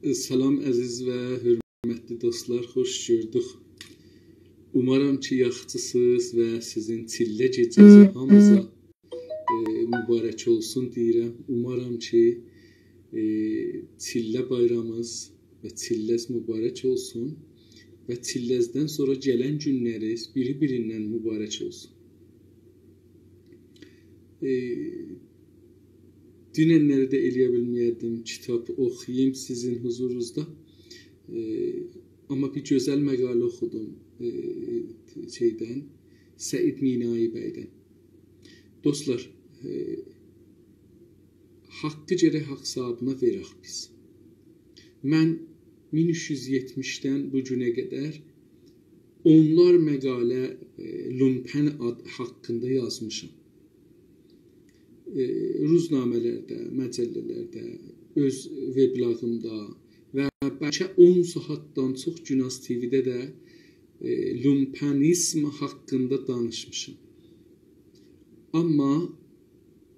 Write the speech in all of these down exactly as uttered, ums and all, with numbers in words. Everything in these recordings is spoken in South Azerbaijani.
سلام، عزیز و حؤرمتلی دوستلار، خوش گؤردوک. اومارام کی، یاخشیسینیز و سیزین چیلله گئجه‌سی هامینیزا، ائ، مبارک اولسون دئییرم. اومارام کی، ائ، چیلله بایرامینیز و چیللز مبارک اولسون و چیللزدن سونرا گلن گونلرینیز بیری-بیریندن مبارک اولسون. ائ، دوننلری ده ائلیه بیلمه‌یه‌دیم کیتاب اوخویوم سیزین حضورونوزدا. ائ، آمما بیر گؤزل مقاله اوخودوم، ائ، شئیدن، سعید مینایی بیدن. دوستلار، ائ، حاققی گرک حاق صاحابینا وئرک بیز. من مین اوچ یوز یئتمیشدن بو گونه قدر اونلار مقاله، ائ، لومپن آد حاقیندا یازمیشام. ائ، روزنامه‌لرده، مجله‌لرده، اؤز وبلاگیمدا و بلکه اون ساعاتدان چوخ گوناز تی‌وی‌ده ده، ائ، لومپنیزم حاقیندا دانیشمیشام. آمما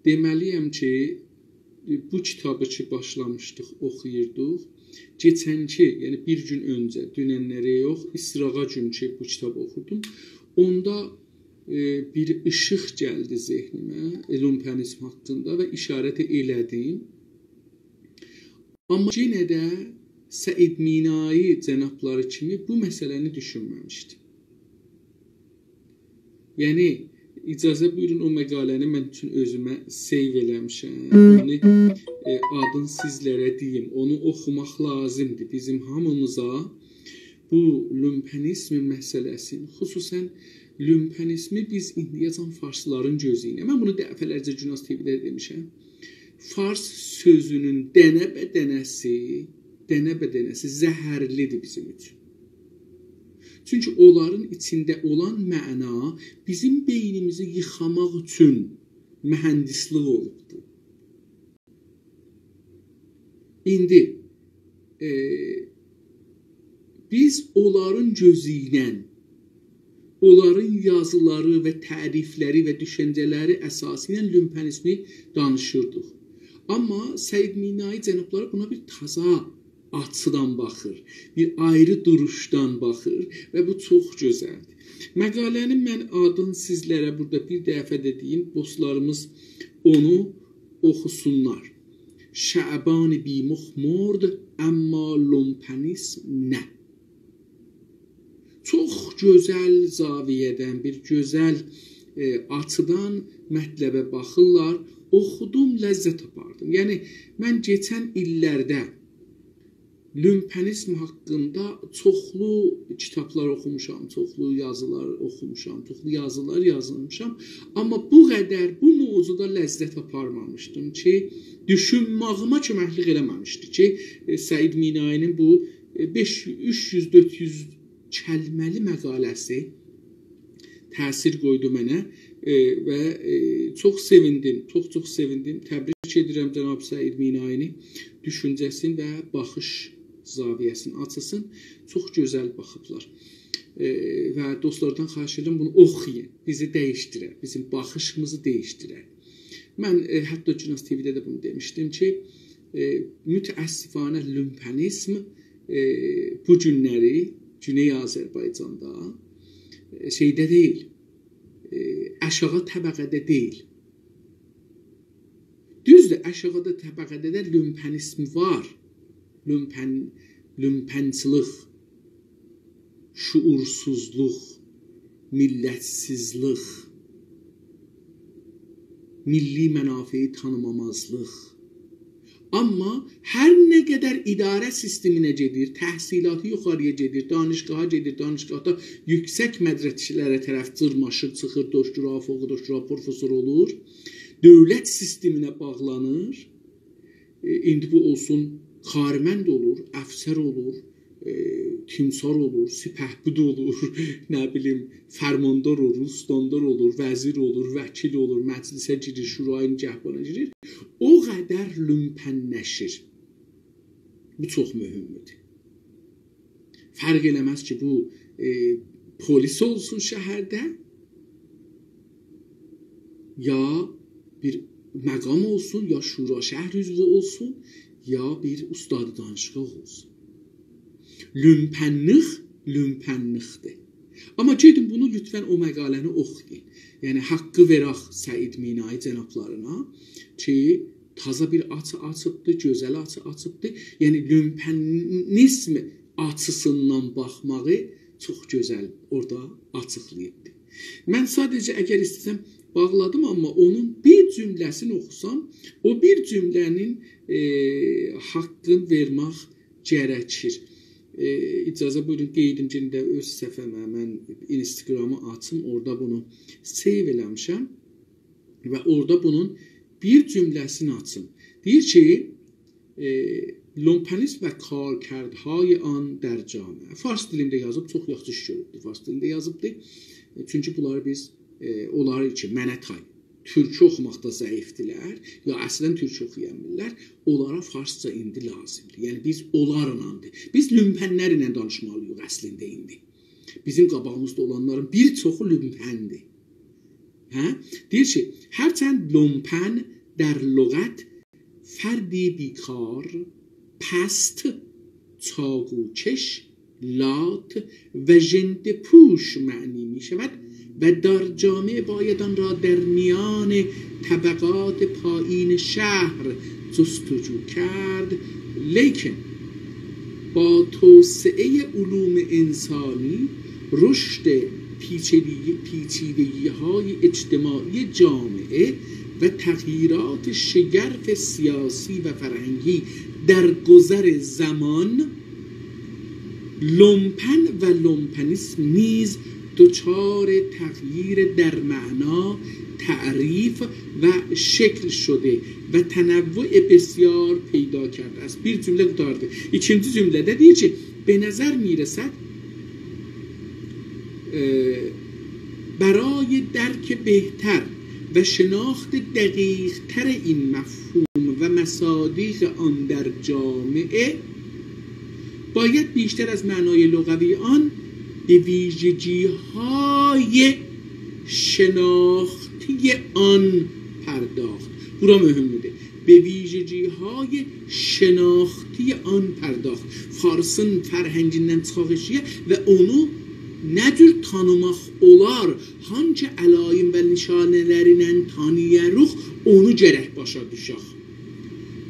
دئمه‌لی‌یم کی، بو کیتابی کی باشلامیشدیق، اوخویوردوق. کئچنکی، یعنی بیر گون اؤنجه، دوننلری یوخ، ایسراغا گون کی بو کیتابی اوخودوم. اوندا، ائ، بیر ایشیق گلدی ذهنیمه، ائ، لومپنیزم حاقیندا و اشارت ائله‌دیم. آمما یئنه ده سعید مینایی جنابلاری کیمی بو مسئله‌نی دوشونمه‌میشدیم. یعنی، اجازه بویورون او مقاله‌نی من اوچون اؤزومه save ائله‌میشم. اونو، ائ، آدین سیزلره دئییم. اونو اوخوماق لازیمدیر بیزیم هامیمیزا. بو لومپنیزم مسئله‌سینی، خصوصاً لومپنیزمی بیز ایندیه‌جن فارسلارین گؤزو ایله، من بونو دفعه‌لرجه گوناز تی‌وی‌ده دئمیشم، فارس سؤزونون دنه به دنه‌سی، دنه به دنه‌سی زهرلی‌دیر بیزیم اوچون. چونکی اونلارین ایچینده اولان معنا بیزیم بئینیمیزی ییخاماق اوچون مهندسلیک اولوبدور. ایندی، ائ، بیز اونلارین گؤزو ایله، اونلارین یازیلاری و تعریفلری و دوشونجه‌لری اساسی ایله لومپنیزمی دانیشیردیق. آمما سعید مینایی جنابلاری بونا بیر تازا آچیدان باخیر، بیر آیری دوروشدان باخیر و بو چوخ گؤزلدیر. مقاله‌نین من آدینی سیزلره بورادا بیر دفعه ده دئییم، دوستلاریمیز اونو اوخوسونلار. شعبان بی‌مخمرد، اما لومپنیسم نه؟ چوخ گؤزل زاویه‌دن، بیر گؤزل، ائ، آچیدان مطلبه باخیرلار. اوخودوم، لذت آپاردیم. یعنی، من کئچن ایللرده لومپنیسم حاقیندا چوخلو کیتابلار اوخوموشام، چوخلو یازیلار اوخوموشام، چوخلو یازیلار یازمیشام. آمما بو قدر بو موضوعدا لذت آپارمامیشدیم کی، دوشونماغیما کؤمکلیک ائله‌مه‌میشدی کی، ائ، سعید مینایی‌نین بو، ائ، بئش، اوچ یوز، دؤرد یوز کلمه‌لی مقاله‌سی تأثیر قویدو منه، ائ، و، ائ، چوخ سئویندیم، چوخ چوخ سئویندیم. تبریک ائدیرم جناب سعید مینایی‌نی، دوشونجه‌سین و باخیش زاویه‌سین آچیسین. چوخ گؤزل باخیبلار. ائ، و دوستلاردان خواهش ائدیرم، بونو اوخویون، بیزی دییشدیره، بیزیم باخیشیمیزی دییشدیره. من، ائ، حتی گوناز تی‌وی‌ده ده بونو دئمیشدیم کی، ائ، متأسفانه لومپنیسم، ائ، بو گونلری گونئی آذربایجاندا، ائ، شئیده دئییل، ائ، آشاغی طبقه‌ده دئییل. دوزدور، آشاغیدا طبقه‌ده ده لومپنیسم وار. لومپن، لومپنچیلیک، شعورسوزلوق، میللتسیزلیک، میللی منافعی تانیمامازلیق. آمما هر نه قدر اداره سیستمینه گئدیر، تحصیلاتی یوخاری‌یا گئدیر، دانشگاها گئدیر، دانشگاهدا یوکسک مدرسه‌لره طرف دیرماشیر، چیخیر، دکترا، فوق دکترا، پروفسور اولور، دؤولت سیستمینه باغلانیر. ائ، ایندی بو اولسون، کارمند اولور، افسر اولور، ائ، تیمسار اولور، سپهبد اولور، نه بیلیم، فرماندار اولور، استاندار اولور، وزیر اولور، وکیل اولور، مجلسه گیریر، شورای نگهبانا گیریر، او قدر لومپنلشیر. بو چوخ مهمدور. فرق ائله‌مز کی، بو، ائ، پلیس اولسون شهرده، یا بیر مقام اولسون، یا شورا شهر عضوو اولسون، یا بیر اوستاد دانشگاه اولسون. لومپنلیق لومپنلیقدیر. آمما گئدین بونو لطفاً او مقاله‌نی اوخویون. یعنی حاققی وئرک سعید مینایی جنابلارینا کی، تازا بیر آچی آچیبدی، گؤزل آچی آچیبدی. یعنی لومپنیزم آچیسیندان باخماغی چوخ گؤزل اورادا آچیقلاییبدی. من ساده‌جه اگر ایسته‌سم باغلادیم، آمما اونون بیر جمله‌سینی اوخوسام، او بیر جمله‌نین، ائ، حاققینی وئرمک گرکیر. ائ، اجازه بویورون، قئییدیم یئنه ده اؤز صفحه‌مه، من اینستاگرامی آچیم، اورادا بونو save ائله‌میشم و اورادا بونون بیر جمله‌سینی آچیم. دئییر کی، ائ، لومپنیسم و کارکردهای آن در جامعه. فارس دیلینده یازیب، چوخ یاخشی ایش گؤروبدور. فارس دیلینده یازیبدیر. چونکی بونلاری بیز، ائ، اونلار کی، منه تای تورکو اوخوماقدا ضعیفدیرلر، یا اصلاً تورکو اوخویا بیلمیرلر، اونلارا فارسجا ایندی لازیمدیر. یعنی بیز اونلارلا، بیز لومپنلر ایله دانیشمالی‌ییق اصلینده ایندی. بیزیم قاباغیمیزدا اولانلارین بیر چوخو لومپندیر. هه؟ دئییر کی، هرچند لومپن در لغت فردی بیکار، پست، چاقوکش، لات و ژنده‌پوش معنی می‌شود و در جامعه باید آن را در میان طبقات پایین شهر جستجو کرد، لیکن با توسعهٔ علوم انسانی، رشد پیچیدگی، پیچیدگی‌های اجتماعی جامعه و تغییرات شگرف سیاسی و فرهنگی در گذر زمان، لومپن و لومپنیسم نیز دچار تغییر در معنا، تعریف و شکل شده و تنوع بسیار پیدا کرده است. بیر جمله قوتاردی. ایکینجی جمله‌ده دئییر کی، به نظر می‌رسد، اه، برای درک بهتر و شناخت دقیق‌تر این مفهوم و مصادیق آن در جامعه، باید بیشتر از معنای لغوی آن به ویژگی‌های شناختی آن پرداخت. بورا مهمدور. به ویژگی‌های شناختی آن پرداخت. فارسین فرهنگیندن چیخاق ائشییه و اونو نه جور تانیماق اولار، هانسی علائم و نشانه‌لرینن تانییاریق، اونو گرک باشا دوشک.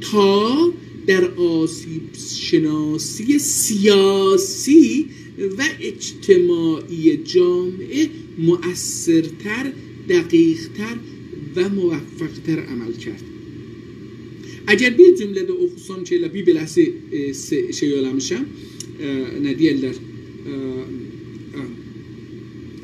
تا در آسیب‌شناسی سیاسی و اجتماعی جامعه مؤثرتر، دقیق‌تر و موفق‌تر عمل کرد. اگر بیر جمله‌ده اوخوسام کی، ائله بیر بئله‌سی، ائ، سئ-، شئی ائله‌میشم، ائ، نه دئیرلر، ائ، ائ،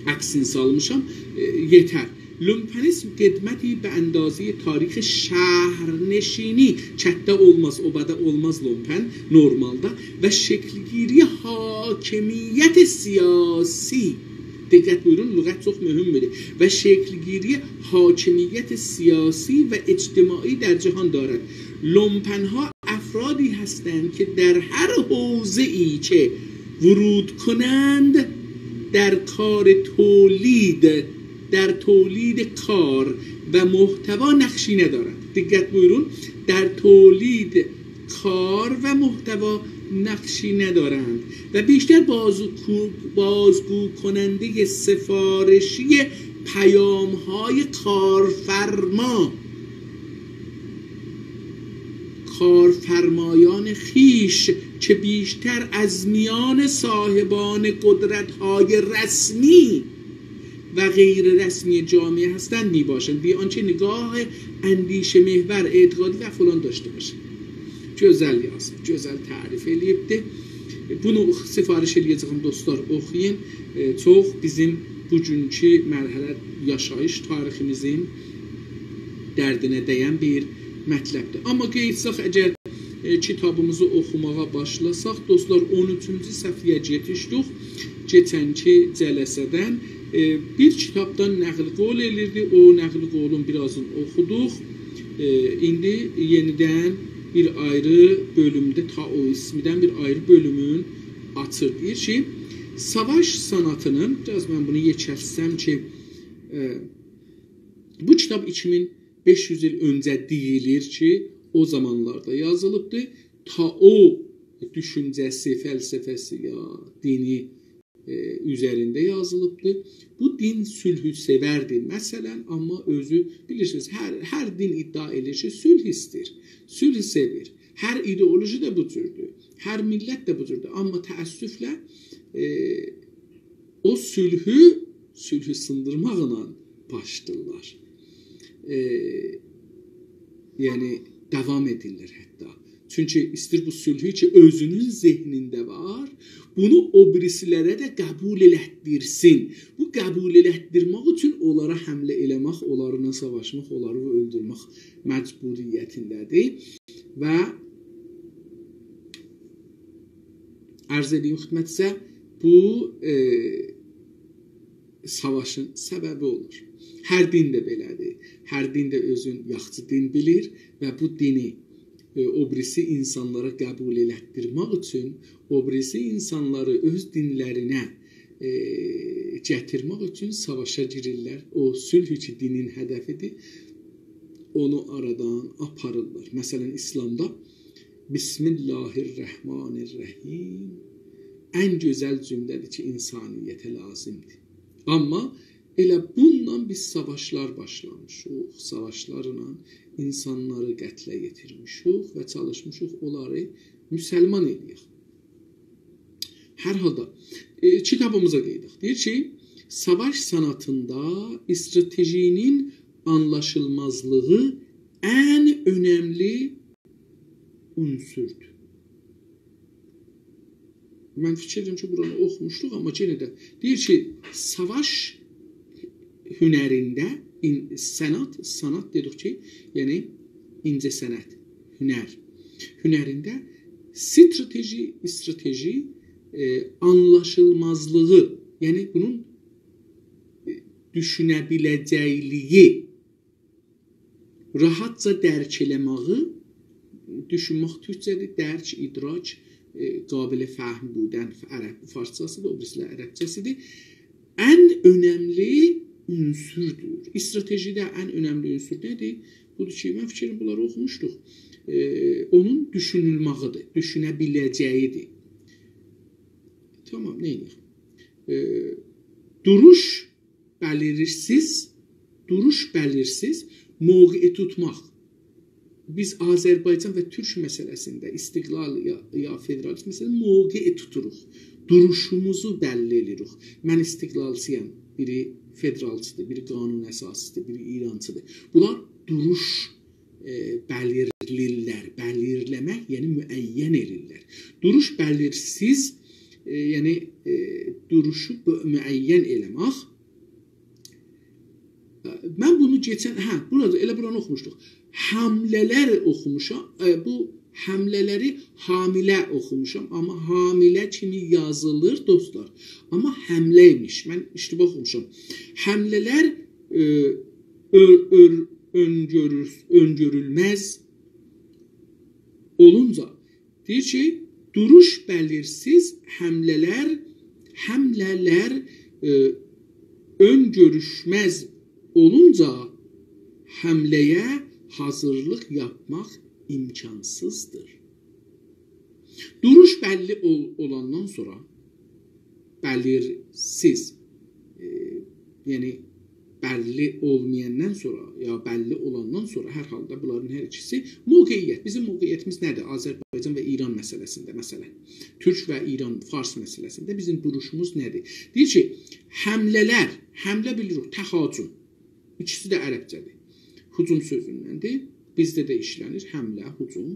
عکسینی سالمیشام، ائ، یئتر. لومپنیسم قدمتی به اندازهٔ تاریخ شهرنشینی، کتده اولماز، اوبادا اولماز لومپن، نورمالدا، و شکل‌گیری حاکمیت سیاسی، دقت بویورون، لغت چوخ مهمدور، و شکل‌گیری حاکمیت سیاسی و اجتماعی در جهان دارد. لومپن‌ها افرادی هستند که در هر حوزه‌ای که ورود کنند، در کار تولید، در تولید کار و محتوا نقشی ندارند. دقت بویورون، در تولید کار و محتوا نقشی ندارند و بیشتر بازگو-، بازگو کنندهٔ سفارشی پیام‌های کارفرما، کارفرمایان خویش که بیشتر از میان صاحبان قدرت‌های رسمی و غیر رسمی جامعه هستند می‌باشند، بی آنکه نگاه اندیشه‌محور، اعتقادی و فلان داشته باشند. گؤزل یازیب، گؤزل تعریف ائله‌ییبدی. بونو سفارش ائله‌یه‌جه‌یم، دوستلار، اوخویون. ائ، چوخ بیزیم بوگونکو مرحله یاشاییش تاریخیمیزین دردینه دَیَن بیر مطلبدیر. آمما قئییتساق، اگر، ائ، کیتابیمیزی اوخوماغا باشلاساق، دوستلار، اون اوچونجو صفحه‌یه یئتیشدیک. کئچنکی جلسه‌دن، ائ، بیر کیتابدان نقل قول ائلیردی. او نقل قولون بیر آزینی اوخودوق. ائ، ایندی یئنیدن بیر آیری بؤلومده تائوئیسمدن بیر آیری بؤلومون آچیر. دئییر کی، ساواش صنعتینین، بیر آز من بونو یئکلتسم کی، ائ، بو کیتاب ایکی مین بئش یوز ایل اؤنجه دئییلیر کی، او زامانلاردا یازیلیبدی. تا او دوشونجه‌سی، فلسفه‌سی یا دینی، ائ، اوزرینده یازیلیبدی. بو دین صلحو سئوردی، مثلا، آمما اؤزو، بیلیرسینیز، هر، هر دین ادعا ائدیر کی، صلح ایسته‌ییر، صلحو سئویر. هر ایدئولوژی ده بو جوردور، هر میللت ده بو جوردور. آمما تأسفله، ائ، او صلحو، صلحو سیندیرماقلا باشلاییرلار. ائ، یعنی، داوام ائدیرلر حتی. چونکی ایسته‌ییر بو صلحو کی، اؤزونون ذهنینده وار، بونو او بیریسیلره ده قبول ائلتدیرسین. بو قبول ائلتدیرمک اوچون اونلارا حمله ائله‌مک، اونلارلا ساواشماق، اونلاری اؤلدورمک مجبوریتینده‌دیر. و عرض ائدییم خدمتینیزه، بو، ائ، ساواشین سببی اولور. هر دین ده بئله‌دیر. هر دین ده اؤزون یاخشی دین بیلیر و بو دینی، ائ، او بیریسی اینسانلارا قبول ائلتدیرمک اوچون، او بیریسی اینسانلاری اؤز دینلرینه، ائ، گتیرمک اوچون ساواشا گیریرلر. او صلح کی، دینین هدفیدیر، اونو آرادان آپاریرلار. مثلا، ایسلامدا بسم الله الرحمن الرحیم ان گؤزل جمله‌دیر کی، انسانیته لازیمدیر. آمما ائله بونونلا بیز ساواشلار باشلامیشیق، ساواشلارلا اینسانلاری قتله یئتیرمیشیک و چالیشمیشیق اونلاری مسلمان ائله‌یک. هر حالدا، ائ، کیتابیمیزا قئییدک. دئییر کی، ساواش صنعتینده استراتژی‌نین آنلاشیلمازلیغی ان اؤنملی عنصردور. من فیکیر ائدیرم کی، بورانی اوخوموشدوق، آمما یئنه ده دئییر کی، ساواش هنرینده، این-، صنعت، صنعت دئدیک کی، یعنی اینجه صنعت، هنر. هنرینده استراتژی، استراتژی، ائ، آنلاشیلمازلیغی، یعنی بونون، ائ، دوشونه بیله‌جکلیگی، راحتجا درک ائله‌مه‌یی، دوشونمک تورکجه‌دیر، درک، ادراک، ائ، قابل فهم بودن، عرب، فارسجاسیدیر، او بیریسی ده عربجه‌سیدیر. ان اؤنملی عنصردور. استراتژی‌ده ان اؤنملی عنصر نه‌دیر؟ بودور کی، من فیکریم بونلاری اوخوموشدوق. ائ، اونون دوشونولمه‌ییدیر، دوشونه بیله‌جه‌ییدیر. تامام، نئینییک؟ ائ، دوروش بلیرسیز، دوروش بلیرسیز، موقع توتماق. بیز آذربایجان و تورک مسئله‌سینده، استقلال یا، یا فدرالیزم مسئله‌سینده موقع توتوروق. دوروشوموزو بللی ائله‌ییریک. من استقلالچی‌یام، بیری فدرالچیدیر، بیری قانون اساسی‌دیر، بیری ایرانچیدیر. بونلار دوروش، ائ، بلیرلیرلر. بلیرله‌مک، یعنی معین ائله‌ییرلر. دوروش بلیرسیز، ائ، یعنی، ائ، دوروشو بؤ-، معین ائله‌مک. من بونو کئچن، هه، بورادا، ائله بورانی اوخوموشدوق. حمله‌لر اوخوموشام. ائ، بو حمله‌لری حامله اوخوموشام، آمما حامله کیمی یازیلیر، دوستلار. آمما حمله ایمیش. من اشتباه اوخوموشام. حمله‌لر، ائ، اؤر-، اؤر-، اؤنگؤرور-، اؤنگؤرولمز اولونجا، دئییر کی، دوروش بلیرسیز، حمله‌لر، حمله‌لر، ائ، اؤنگؤروشمز اولونجا حمله‌یه حاضیرلیق یاپماق امکانسیزدیر. دوروش بللی اول-، اولاندان سونرا، بلیرسیز، ائ، یعنی بللی اولمایاندان سونرا، یا بللی اولاندان سونرا، هر حالدا بونلارین هر ایکیسی موقعیت. بیزیم موقعیتیمیز نه‌دیر؟ آذربایجان و ایران مسئله‌سینده، مثلا، تورک و ایران، فارس مسئله‌سینده بیزیم دوروشوموز نه‌دیر؟ دئییر کی، حمله‌لر، حمله بیلیریک، تهاجم. ایکیسی ده عربجه‌دیر. هجوم سؤزوندندیر. بیزده ده ایشله‌نیر حمله، هجوم.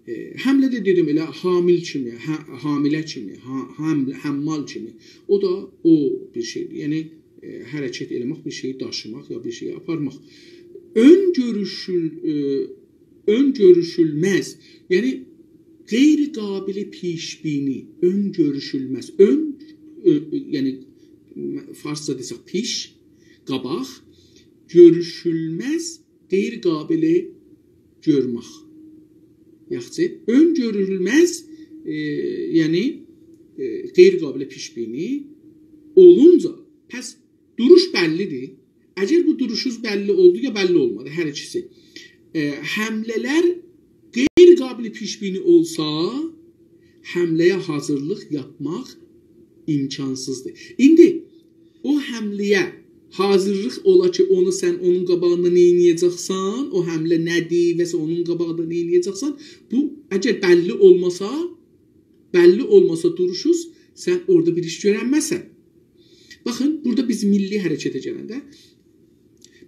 ائ، حمله ده دئدیم ائله حامل کیمی، حا-، حامله کیمی، حا-، حمل-، حمال کیمی. او دا او بیر شئیدیر. یعنی، ائ، حرکت ائله‌مک، بیر شئیی داشیماق یا بیر شئیی آپارماق. اؤنگؤروشول-، ائ، اؤنگؤروشولمز، یعنی غیر قابل پیش‌بینی، اؤنگؤروشولمز. اؤن، ائ، یعنی فارسجا دئسک پیش، قاباق، گؤروشولمز، غیر قابل گؤرمک. یاخشی، اؤنگؤرولمز، ائ، یعنی، ائ، غیر قابل پیش‌بینی اولونجا، پس دوروش بللی‌دیر. اگر بو دوروشوز بللی اولدو، یا بللی اولمادی، هر ایکیسی. ائ، حمله‌لر غیر قابل پیش‌بینی اولسا، حمله‌یه حاضیرلیق یاپماق امکانسیزدیر. ایندی او حمله‌یه حاضیرلیق اولا کی، اونو سن اونون قاباغیندا نه ائده‌جکسن، او حمله نه‌دیر و سن اونون قاباغیندا نه ائده‌جکسن، بو اگر بللی اولماسا، بللی اولماسا دوروشوز، سن اورادا بیر ایش گؤرنمزسن. باخین، بورادا بیز میللی حرکته گلنده،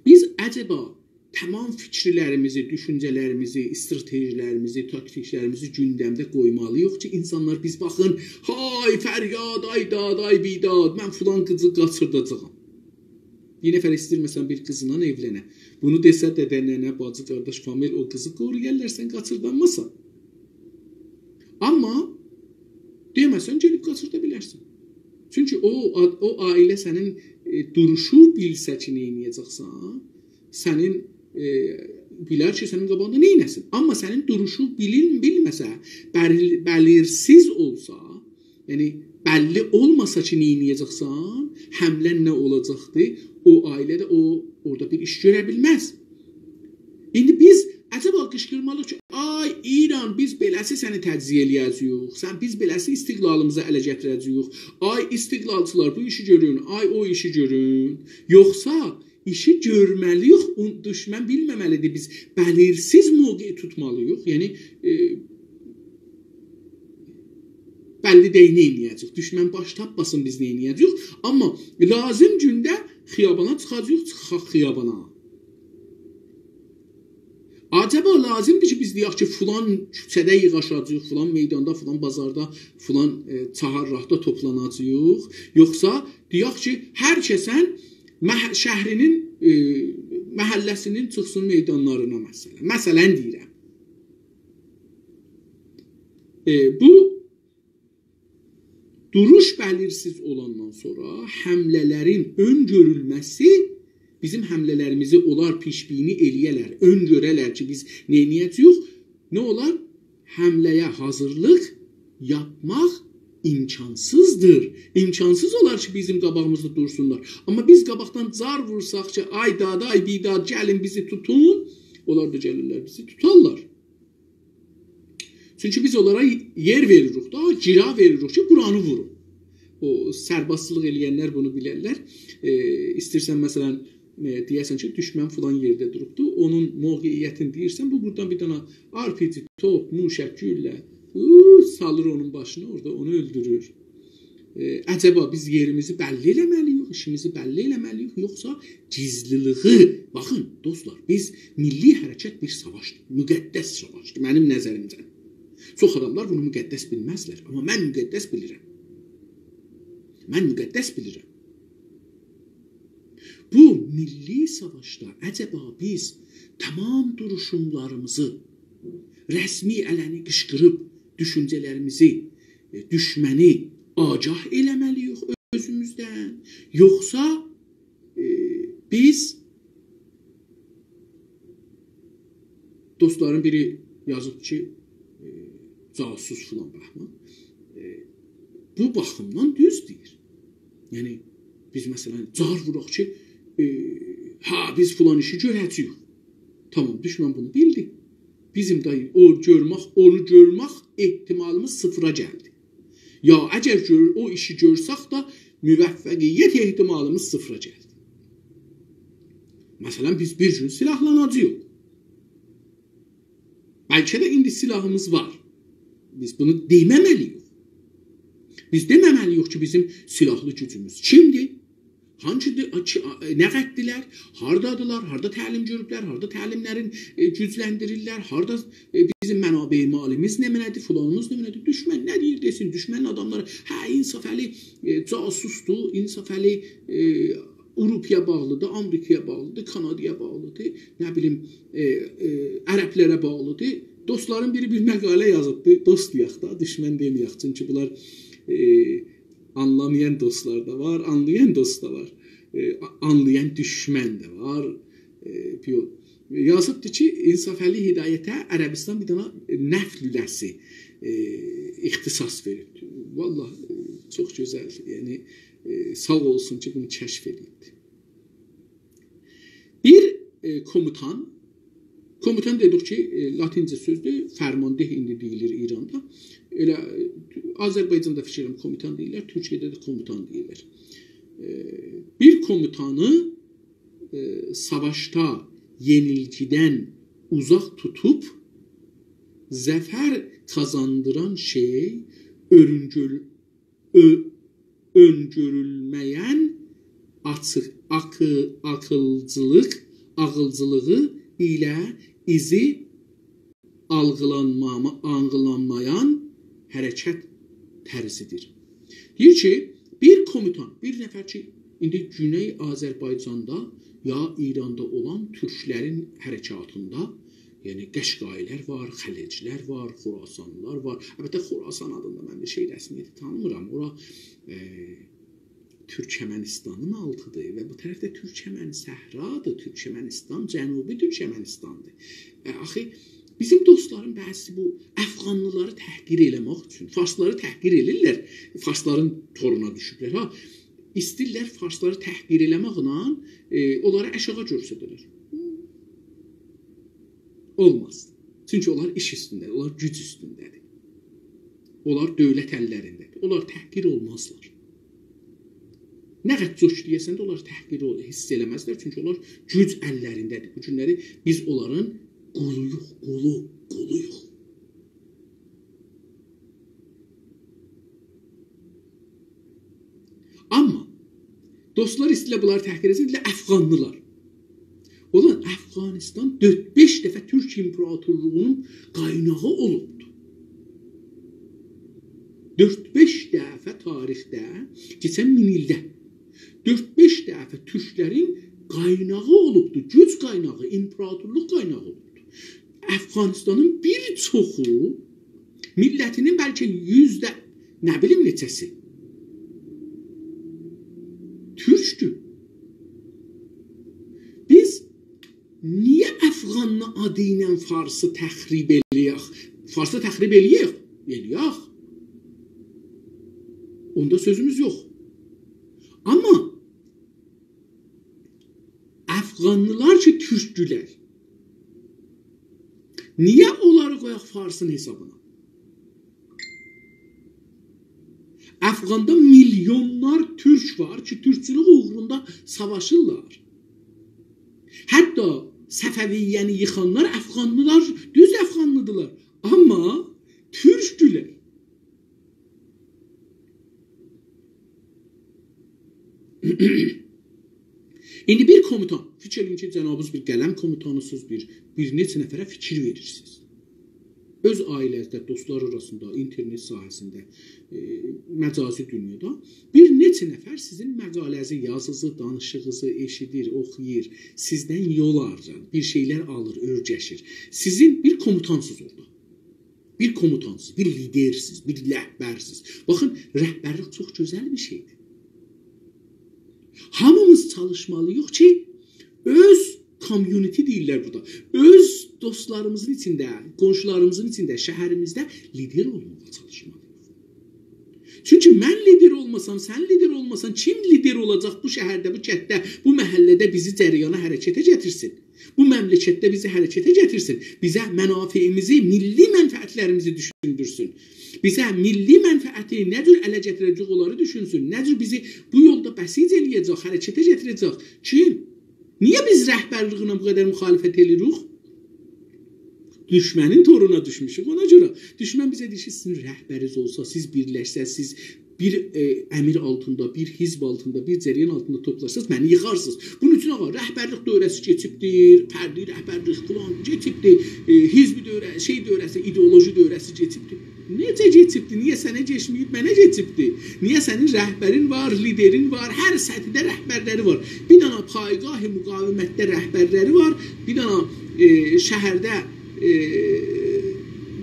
بیز عجبا تمام فیکیرلریمیزی، دوشونجه‌لریمیزی، استراتژی‌لریمیزی، تاکتیکلریمیزی گوندمده قویمالی‌ییق کی، اینسانلار بیز باخین، «های فریاد، آی داد، آی بیداد، من فلان قیزی قاچیرداجاغام.» بیر نفر ایسته‌ییر، مثلا، بیر قیزلا ائولنه. بونو دئسه، دده، ننه، باجی، قارداش، فامیل او قیزی قورویارلار، سن قاچیردانماسان. آمما دئمه‌سن، گئدیب قاچیردا بیلرسن. چونکی او، او عائله سنین، ائ، دوروشو بیلسه کی، نه ائده‌جکسن، سنین، ائ، بیلر کی، سنین قاباغیندا نه ائده‌سین. آمما سنین دوروشو بیلین-، بیلمه‌سه، بلیل-، بلیرسیز اولسا، یعنی بللی اولماسا کی، نه ائده‌جکسن، حمله‌ن نه اولاجاقدی، او عائله ده او، اورادا بیر ایش گؤره بیلمز. ایندی بیز عجبا قیشقیرمالی‌ییق کی، «آی ایران، بیز بئله‌سی سنی تجزیه ائله‌یه‌جه‌ییک، سن، بیز بئله‌سی استقلالیمیزی اله گتیره‌جه‌ییک. آی استقلالچیلار، بو ایشی گؤرون، آی او ایشی گؤرون.» یوخسا ایشی گؤرمه‌لی‌ییک، اون-، دوشمن بیلمه‌مه‌لی‌دیر، بیز بلیرسیز موقع توتمالی‌ییق. یعنی، ائ، بللی دئییل نه ائله‌یه‌جه‌ییک. دوشمن باش تاپماسین، بیز نه ائله‌یه‌جه‌ییک. آمما لازیم گونده خیابانا چیخاجاغیق، چیخاق خیابانا. عجبا لازیمدیر کی، بیز دئیک کی، فلان کوچه‌ده ییغاشاجاغیق، فلان میداندا، فلان بازاردا، فلان، ائ، چهارراهدا توپلاناجاغیق؟ یوخسا دئیک کی، هر کسن مح-، شهرینین، ائ، محله‌سینین چیخسین میدانلارینا، مثلا. مثلا دئییرم. ائ، بو دوروش بلیرسیز اولاندان سونرا حمله‌لرین اؤن‌گؤرولمه‌سی، بیزیم حمله‌لریمیزی اونلار پیش‌بینی ائله‌یه‌لر، اؤن‌گؤره‌لر کی، بیز نه ائده‌جه‌ییک؟ نه اولار؟ حمله‌یه حاضیرلیق یاپماق امکانسیزدیر. امکانسیز اولار کی، بیزیم قاباغیمیزدا دورسونلار. آمما بیز قاباقدان زار وورساق کی، «آی داد، آی بیداد، گلین بیزی توتون»، اونلار دا گلیرلر، بیزی توتارلار. چونکی بیز اونلارا یئر وئریریک دا، گیرا وئریریک کی، بورانی وورون. او سربازچیلیق ائله‌ینلر بونو بیلرلر. ائ، ایسته‌ییرسن، مثلا، ائ، دئیه‌سن کی، دوشمن فلان یئرده دوروبدو، اونون موقعیتینی دئییرسن، بو بورادان بیر دنه آر پی جی، توپ، موشک، گولله، اوو، سالیر اونون باشینا، اورادا اونو اؤلدورور. ائ، عجبا بیز یئریمیزی بللی ائله‌مه‌لی‌ییک، ایشیمیزی بللی ائله‌مه‌لی‌ییک، یوخسا گیزلیلیگی؟ باخین، دوستلار، بیز میللی حرکت بیر ساواشدیر، مقدس ساواشدیر، منیم نظریمجه. چوخ آداملار بونو مقدس بیلمزلر، آمما من مقدس بیلیرم. من مقدس بیلیرم. بو میللی ساواشدا عجبا بیز تمام دوروشوملاریمیزی، رسمی علنی قیشقیریب دوشونجه‌لریمیزی، ائ، دوشمنی آگاه ائله‌مه‌لی‌ییک اؤزوموزدن، یوخسا، ائ، بیز، دوستلارین بیری یازیب کی، ائ، جاسوس فلان، باخما. ائ، بو باخیمدان دوز دئییر. یعنی، بیز، مثلا، جار ووراق کی، ائ، «هه، بیز فلان ایشی گؤره‌جه‌ییک.» تامام، دوشمن بونو بیلدی. بیزیم ده او گؤرمک، اونو گؤرمک احتمالیمیز صفرا گلدی. یا اگر گؤر-، او ایشی گؤرسک ده، موفقیت احتمالیمیز صفرا گلدی. مثلا، بیز بیر گون سلاحلاناجاغیق. بلکه ده ایندی سلاحیمیز وار. بیز بونو دئمه‌مه‌لی‌ییک. بیز دئمه‌مه‌لی‌ییک کی، بیزیم سلاحلی گوجوموز کیمدیر؟ هانسی دی-، آ، کی-، آ، نه قدردیلر؟ هاردادیلار؟ هاردا تعلیم گؤروبلر؟ هاردا تعلیملرین، ائ، گوجلندیریرلر؟ هاردا، ائ، بیزیم منابع مالیمیز نمنه‌دیر؟ فلانیمیز نمنه‌دیر؟ دوشمن نه دئییر دئسین؟ دوشمنین آداملاری، هه، انصافعلی، ائ، جاسوسدور، انصافعلی، ائ، آوروپایا باغلیدیر، آمریکایا باغلیدیر، کانادایا باغلیدیر، نه بیلیم، ائ، ائ، عربلره باغلیدیر. دوستلارین بیری بیر مقاله یازیبدی، دوست دئیک ده، دوشمن دئمه‌یک، چونکی بونلار، ائ، آنلامایان دوستلار دا وار، آنلایان دوست دا وار. ائ، آ-، آنلایان دوشمن ده وار. ائ، یو-، یازیبدی کی، انصافعلی هدایته عربستان بیر دنه نفت لوله‌سی، ائ، اختصاص وئریبدی. والله، ائ، چوخ گؤزل، یعنی، ائ، ساغ اولسون کی، بونو کشف ائدیبدی. بیر، ائ، کوموتان کوموتان دئدیک کی، ائ، لاتینجه سؤزدور، فرمانده ایندی دئییلیر ایراندا. ائله، ائ، آذربایجاندا فیکر ائلیرم کوموتان دئییرلر، تورکیه‌ده ده کوموتان دئییرلر. ائ، بیر کوموتانی، ائ، ساواشدا یئنیلگیدن اوزاق توتوب، ظفر قازاندیران شئی اؤرونگؤل-، اؤ-، اؤنگؤرولمه‌ین آچیق، آقی-، آقیلجیلیق، عاغیلجیلیغی ایله ایزی آلغیلانماما-، آلغیلانمایان حرکت طرزیدیر. دئییر کی، بیر کوموتان، بیر نفر کی، ایندی گونئی آذربایجاندا یا ایراندا اولان تورکلرین حرکاتیندا، یعنی قشقایی‌لر وار، خلج‌لر وار، خوراسانلی‌لار وار. البته، خوراسان آدیندا من بیر شئی رسمیتی تانیمیرام. اورا، ائ، تورکمنیستانین آلتیدیر و بو طرفده تورکمن صحرادیر، تورکمنیستان، جنوبی تورکمنیستاندیر. ائ، آخی بیزیم دوستلارین بعضیسی بو افغانلی‌لاری تحقیر ائله‌مک اوچون، فارسلاری تحقیر ائله‌ییرلر، فارسلارین تورونا دوشوبلر، ها. ایسته‌ییرلر فارسلاری تحقیر ائله‌مکله، ائ، اونلاری آشاغی گؤرسده‌لر. اولماز. چونکی اونلار ایش اوستونده‌دیر، اونلار گوج اوستونده‌دیر. اونلار دؤولت اللرینده‌دیر. اونلار تحقیر اولمازلار. نه قدر جوش دئیه‌سن ده، اونلار تحقیر اول-، حیس ائله‌مزلر. چونکی اونلار گوج اللرینده‌دیر. بو گونلری بیز اونلارین قولویوق، قولو، قولویوق. آمما دوستلار ایسته‌ییرلر بونلاری تحقیر ائتسین، دئییرلر افغانلی‌لار. اولان، افغانیستان دؤرد-بئش دفعه تورک ایمپراتورلوغونون قایناغی اولوبدور. دؤرد-بئش دفعه تاریخده، کئچن مین ایلده دؤرد-بئش دفعه تورکلرین قایناغی اولوبدور. گوج قایناغی، ایمپراتورلوق قایناغی اولوبدور. افغانیستانین بیر چوخو میللتینین بلکه یوزده، نه بیلیم نئچه‌سی تورکدور. بیز نییه افغانلی آدی ایله فارسی تخریب ائله‌یک؟ فارسی تخریب ائله‌یک، ائله‌یک. اوندا سؤزوموز یوخ. آمما افغانلی‌لار کی، تورکدولر، نییه اونلاری قویاق فارسین حسابینا؟ افغاندا میلیونلار تورک وار کی، تورکچولوک اوغروندا ساواشیرلار. حتی صفویه‌نی ییخانلار افغانلی‌لار، دوز افغانلی‌دیرلار. آمما تورکدولر. ایندی بیر کوموتان، فیکیر ائله‌یین کی، جنابینیز بیر قلم کوموتانی‌سینیز، بیر، بیر نئچه نفره فیکیر وئریرسینیز. اؤز عائله‌نیزده، دوستلار آراسیندا، اینترنت ساحه‌سینده، ائ، مجازی دونیادا بیر نئچه نفر سیزین مقاله‌نیزی، یازینیزی، دانیشیغینیزی ائشیدیر، اوخویور، سیزدن یول آلیر، بیر شئیلر آلیر، اؤرگشیر. سیزین بیر کوموتان‌سینیز اورادا. بیر کوموتان‌سینیز، بیر لیدرسینیز، بیر رهبرسینیز. باخین، رهبرلیک چوخ گؤزل بیر شئیدیر. هامیمیز چالیشمالی‌ییق کی، اؤز community دئییرلر بورادا، اؤز دوستلاریمیزین ایچینده، قونشولاریمیزین ایچینده، شهریمیزده لیدر اولماغا چالیشمالی‌ییق. چونکی من لیدر اولماسام، سن لیدر اولماسان، کیم لیدر اولاجاق بو شهرده، بو کندده، بو محله‌ده بیزی جریانا، حرکته گتیرسین؟ بو مملکتده بیزی حرکته گتیرسین، بیزه منافعیمیزی، میللی منفعتلریمیزی دوشوندورسون، بیزه میللی منفعتی نه جور اله گتیره‌جک، اونلاری دوشونسون، نه جور بیزی بو یولدا بسیج ائله‌یه‌جک، حرکته گتیره‌جک. کیم؟ نییه بیز رهبرلیگینه بو قدر مخالفت ائله‌ییریک؟ دوشمنین تورونا دوشموشوک، اونا گؤره. دوشمن بیزه دئییر کی، سیزین رهبرینیز اولسا، سیز بیرلشسز، سیز بیر، ائ، امیر آلتیندا، بیر حزب آلتیندا، بیر جریان آلتیندا توپلاشساز، منی ییخارسینیز. بونون اوچون، آغا، رهبرلیک دوره‌سی کئچیبدیر، فردی رهبرلیک فلان کئچیبدیر، ائ، حزب دوره-، شئی دوره‌سی، ایدئولوژی دوره‌سی کئچیبدیر. نئجه کئچیبدی؟ نییه سنه کئچمه‌ییب، منه کئچیبدی؟ نییه سنین رهبرین وار، لیدرین وار، هر سطحده رهبرلری وار. بیر دنه پایگاه مقاومتده رهبرلری وار، بیر دنه، ائ، شهرده، ائ،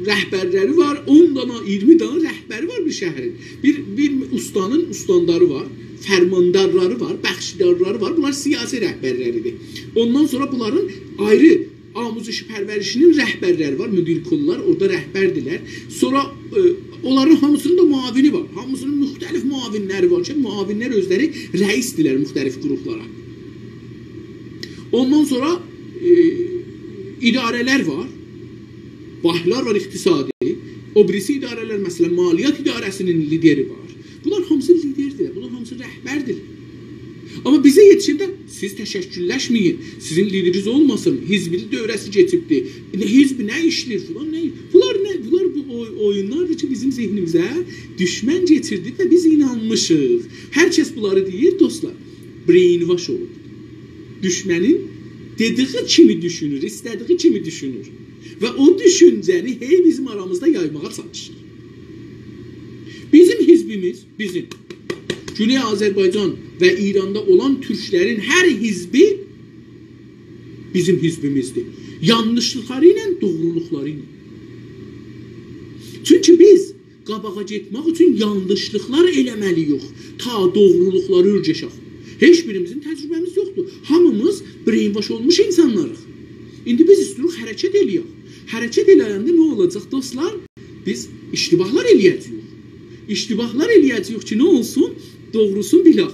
رهبرلری وار، اون دنه، اییرمی دنه رهبری وار بیر شهرین. بیر، بیر اوستانین اوستانداری وار، فرماندارلاری وار، بخشدارلاری وار. بونلار سیاسی رهبرلریدیر. اوندان سونرا بونلارین آیری آموزش پرورشینین رهبرلری وار، مدیر کل‌لر، اورادا رهبردیرلر. سونرا، ائ، اونلارین هامیسینین دا معاونی وار. هامیسینین مختلف معاونلری وار کی، معاونلر اؤزلری رئیسدیرلر مختلف گروپلارا. اوندان سونرا، ائ، اداره‌لر وار، بانکلار وار، اقتصادی، او بیریسی اداره‌لر، مثلا، مالیات اداره‌سی‌نین لیدری وار. بونلار هامیسی لیدردیر، بونلار هامیسی رهبردیر. آمما بیزه یئتیشنده سیز تشکل‌لشمه‌یین، سیزین لیدرینیز اولماسین، حزبین دوره‌سی کئچیبدیر. نه حزب، نه ایشلیر، فلان، نه، بونلار نه، بونلار بو اوی-، اویونلاردیر کی، بیزیم ذهنیمیزه دوشمن کئچیردیب و بیز اینانمیشیق. هر کس بونلاری دئییر، دوستلار، brainwash اولوب. دوشمنین دئدیگی کیمی دوشونور، ایسته‌دیگی کیمی دوشونور. و او دوشونجه‌نی هئی بیزیم آرامیزدا یایماغا چالیشیر. بیزیم حزبیمیز، بیزیم گونئی آذربایجان و ایراندا اولان تورکلرین هر حزبی بیزیم حزبیمیزدیر. یانلیشلیقلاری ایله، دوغرولوقلاری ایله. چونکی بیز قاباغا گئتمک اوچون یانلیشلیقلار ائله‌مه‌لی‌ییک، تا دوغرولوقلاری اؤرگشک. هئچ بیریمیزین تجربه‌میز یوخدور. هامیمیز brainwash اولموش اینسانلاریق. ایندی بیز ایسته‌ییریک حرکت ائله‌یک. حرکت ائله‌ینده نه اولاجاق، دوستلار؟ بیز اشتباهلار ائله‌یه‌جه‌ییک. اشتباهلار ائله‌یه‌جه‌ییک کی، نه اولسون؟ دوغروسونو بیلک.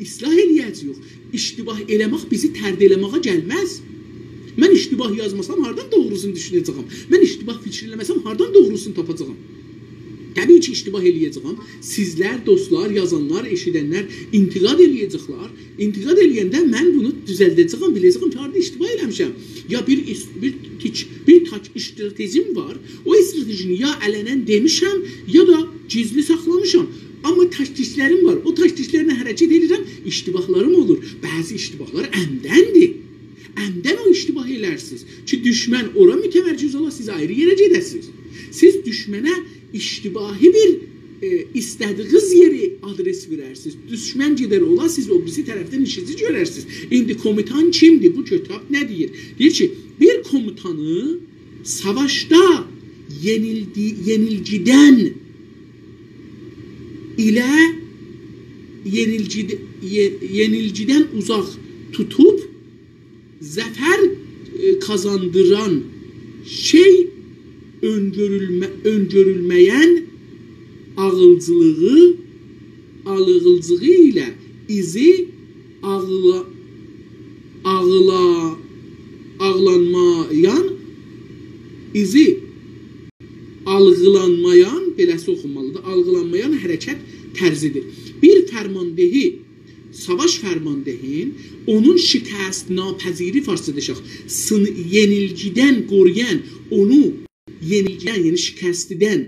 اصلاح ائله‌یه‌جه‌ییک. اشتباه ائله‌مک بیزی طرد ائله‌مه‌یه گلمز. من اشتباه یازماسام، هاردان دوغروسونو دوشونه‌جه‌یم؟ من اشتباه فیکیر ائله‌مه‌سم، هاردان دوغروسونو تاپاجاغام؟ طبیعی کی، اشتباه ائله‌یه‌جه‌یم. سیزلر، دوستلار، یازانلار، ائشیدنلر انتقاد ائله‌یه‌جکلر. انتقاد ائله‌ینده من بونو دوزلده‌جه‌یم، بیله‌جه‌یم کی، هاردا اشتباه ائله‌میشم. یا بیر ایس-، بیر تیک-، بیر تاک استراتژیم وار. او استراتژینی یا علنا دئمیشم، یا دا گیزلی ساخلامیشام. آمما تاکتیکلریم وار. او تاکتیکلرله حرکت ائدیرم، اشتباهلاریم اولور. بعضی اشتباهلار عمدن‌دیر. عمدن او اشتباه ائلرسینیز کی، دوشمن اورا متمرکز اولا، سیز آیری یئره گئده‌سینیز. سیز دوشمنه اشتباهی بیر، ائ، ایسته‌دیگینیز یئری آدرس وئررسینیز. دوشمن گئدر اولا، سیز او بیریسی طرفدن ایشینیزی گؤررسینیز. ایندی کوموتان کیمدیر؟ بو کیتاب نه دئییر؟ دئییر کی، بیر کوموتانی ساواشدا یئنیلدی-، یئنیلگیدن ایله یئنیلگید-، یئ-، یئنیلگیدن اوزاق توتوب، ظفر، ائ، قازاندیران شئی اؤنگؤرولمه-، اؤنگؤرولمه‌ین عاغیلجیلیغی، عاغیلجیلیغی ایله ایزی آغلا-، آغلا-، آغلانمایان، ایزی آلغیلانمایان، بئله‌سی اوخونمالیدیر، آلغیلانمایان حرکت طرزیدیر. بیر فرماندهی، ساواش فرماندهین، اونون شکست‌ناپذیری، فارسجا دئسک، سین-، یئنیلگیدن قورویان، اونو یئنیلگیدن، یعنی شکستدن،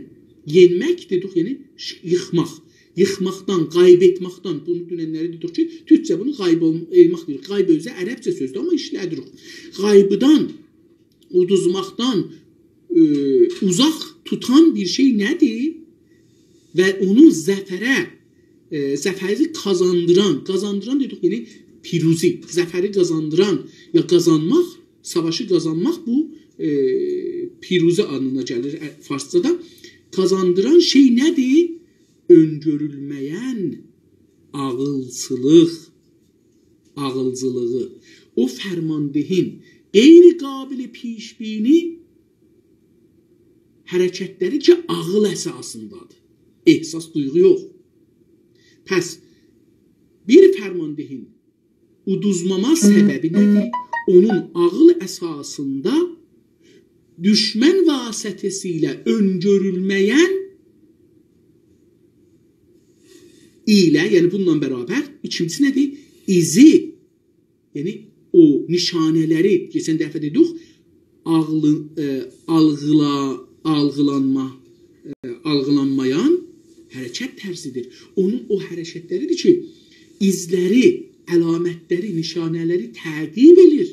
یئنمک دئدیک، یعنی ش-، ییخماق. ییخماقدان، غایب ائتمکدن، بونو دوننلری دئدیک کی، تورکجه بونو غایب اول-، ائلمک دئییر. غایب اؤزو عربجه سؤزدور، آمما ایشله‌دیریک. غایبدان اودوزماقدان، ائ، اوزاق توتان بیر شئی نه‌دیر؟ و اونو ظفره، ائ، ظفری قازاندیران، قازاندیران دئدیک، یعنی پیروزی، ظفری قازاندیران یا قازانماق، ساواشی قازانماق بو، ائ، پیروزی آنلامینا گلیر، ائ، فارسجادا. قازاندیران شئی نه‌دیر؟ اؤنگؤرولمه‌ین عاغیلچیلیق، عاغیلجیلیغی، او فرماندهین غیر قابل پیش‌بینی حرکتلری کی، عاغیل اساسیندادیر. احساس، دویغو یوخ. پس بیر فرماندهین اودوزماما سببی نه‌دیر؟ اونون عاغیل اساسیندا دوشمن واسطه‌سیله اؤنگؤرولمه‌ین ایله، یعنی بونونلا برابر، ایکینجیسی نه‌دیر؟ ایزی، یعنی او نشانه‌لری، کئچن دفعه دئدیک، آغلی-، ائ، آلغیلا-، آلغیلانما-، ائ، آلغیلانمایان حرکت طرزیدیر. اونون او حرکتلریدیر کی، ایزلری، علامتلری، نشانه‌لری تعقیب ائلیر.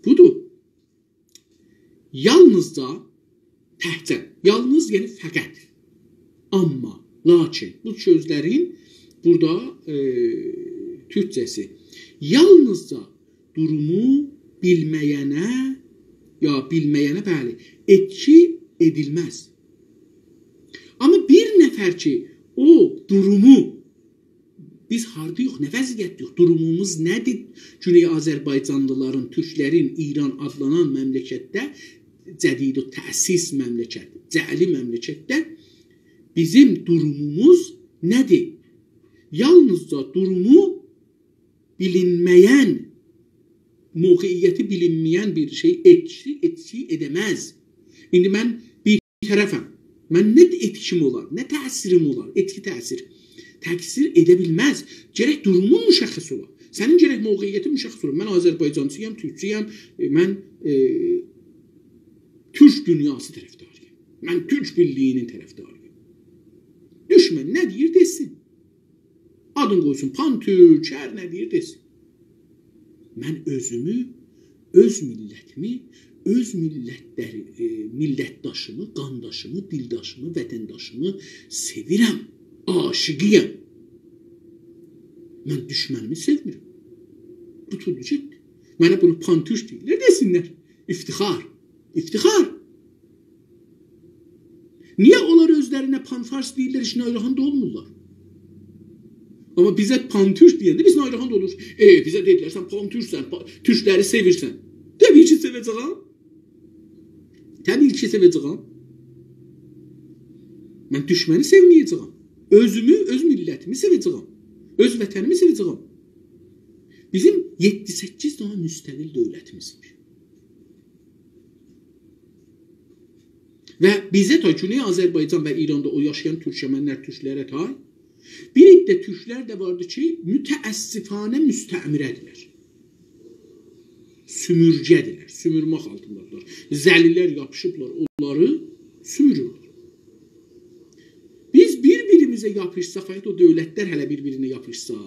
بودور. یالنیزجا، تکجه، یالنیز، یعنی فقط، آمما، لاکین، بو سؤزلرین بورادا، ائ، تورکجه‌سی. یالنیزجا دورومو بیلمه‌ینه، یا بیلمه‌ینه، بلی، ائتکی ائدیلمز. آمما بیر نفر کی، او دورومو بیز هاردایوخ، نه وضعیتده‌یوخ، دوروموموز نه‌دیر؟ گونئی آذربایجانلیلارین، تورکلرین، ایران آدلانان مملکتده، جدیدالتأسیس مملکت، جعلی مملکتده بیزیم دوروموموز نه‌دیر؟ یالنیزجا دورومو بیلینمه‌ین، موقعیتی بیلینمه‌ین بیر شئی ائتکی، ائتکی ائده‌مز. ایندی من بیر طرفم. من نه ائتکیم اولار، نه تأثیریم اولار؟ ائتکی، تأثیر. تأثیر ائده بیلمز. گرک دورومون مشخص اولا. سنین گرک موقعیتین مشخص اولا. من آذربایجانچی‌یام، تورکچویم، ائ، من، ائ، تورک دونیاسی طرفداری‌یام. من تورک بیرلیگی‌نین طرفداری‌یام. دوشمن نه دئییر، دئسین. آدین قویسون پان‌تورک، هر نه دئییر، دئسین. من اؤزومو، اؤز میللتیمی، اؤز میللتلری، ائ، میللتداشیمی، قانداشیمی، دیلداشیمی، وطنداشیمی سئویرم، عاشیقی‌یم. من دوشمنیمی سئومیرم. قوتولدو گئتدی. منه بونو پان‌تورک دئییرلر، دئسینلر. افتخار. افتخار. نییه اونلار اؤزلرینه پان‌فارس دئییرلر، هئچ ناراحت دا اولمورلار؟ آمما بیزه پان‌تورک دئینده بیز ناراحت اولوروق. ائ، بیزه دئدیلر، سن پان‌تورکسن، پا-، تورکلری سئویرسن. طبیعی کی، سئوه‌جه‌یم. طبیعی کی، سئوه‌جه‌یم. من دوشمنی سئومه‌یه‌جه‌یم. اؤزومو، اؤز میللتیمی سئوه‌جه‌یم. اؤز وطنیمی سئوه‌جه‌یم. بیزیم یئددی-سککیز دنه مستقل دؤولتیمیز وار. و بیزه تای، گونئی آذربایجان و ایراندا او یاشایان تورکمنلر، تورکلره تای، بیر عده تورکلر ده واردی کی، متأسفانه مستعمره‌دیرلر. سومورگه‌دیرلر، سومورمک آلتیندادیرلار. ذلیل‌لر یاپیشیبلار، اونلاری سومورورلر. بیز بیر-بیریمیزه یاپیشساق، حتی او دؤولتلر هله بیر-بیرینه یاپیشسا،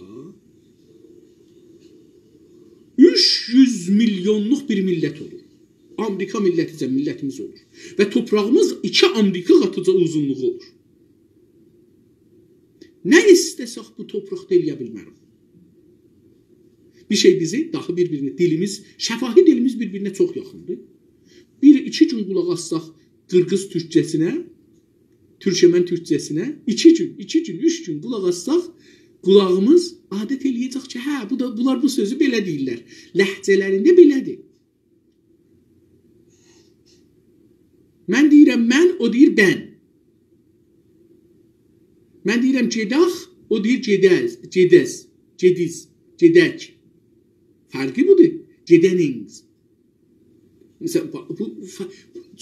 اوچ یوز میلیونلوق بیر میللت اولور. آمریکا میللتیجه میللتیمیز اولور. و تورپاغیمیز ایکی آمریکا قاتیجا اوزونلوغو اولور. نه ایسته‌سک بو تورپاقدا ائلیه بیلمه‌ریک. بیر شئی بیزی داها بیر-بیرینه، دیلیمیز، شفاهی دیلیمیز بیر-بیرینه چوخ یاخیندیر. بیر، ایکی گون قولاق آسساق قیرغیز تورکجه‌سینه، تورکمن تورکجه‌سینه، ایکی گون، ایکی گون، اوچ گون قولاق آسساق، قولاغیمیز عادت ائلیه‌جک کی، هه، بو دا، بونلار بو سؤزو بئله دئییرلر. لهجه‌لرینده بئله‌دیر. من دئییرم «من»، او دئییر «بن». من دئییرم «گئداخ»، او دئییر «گئدز»، «گئدز»، «گئدیز»، «گئدک». فرقی بودور. «گئدنینگز». مثلا، بو، بو ف-،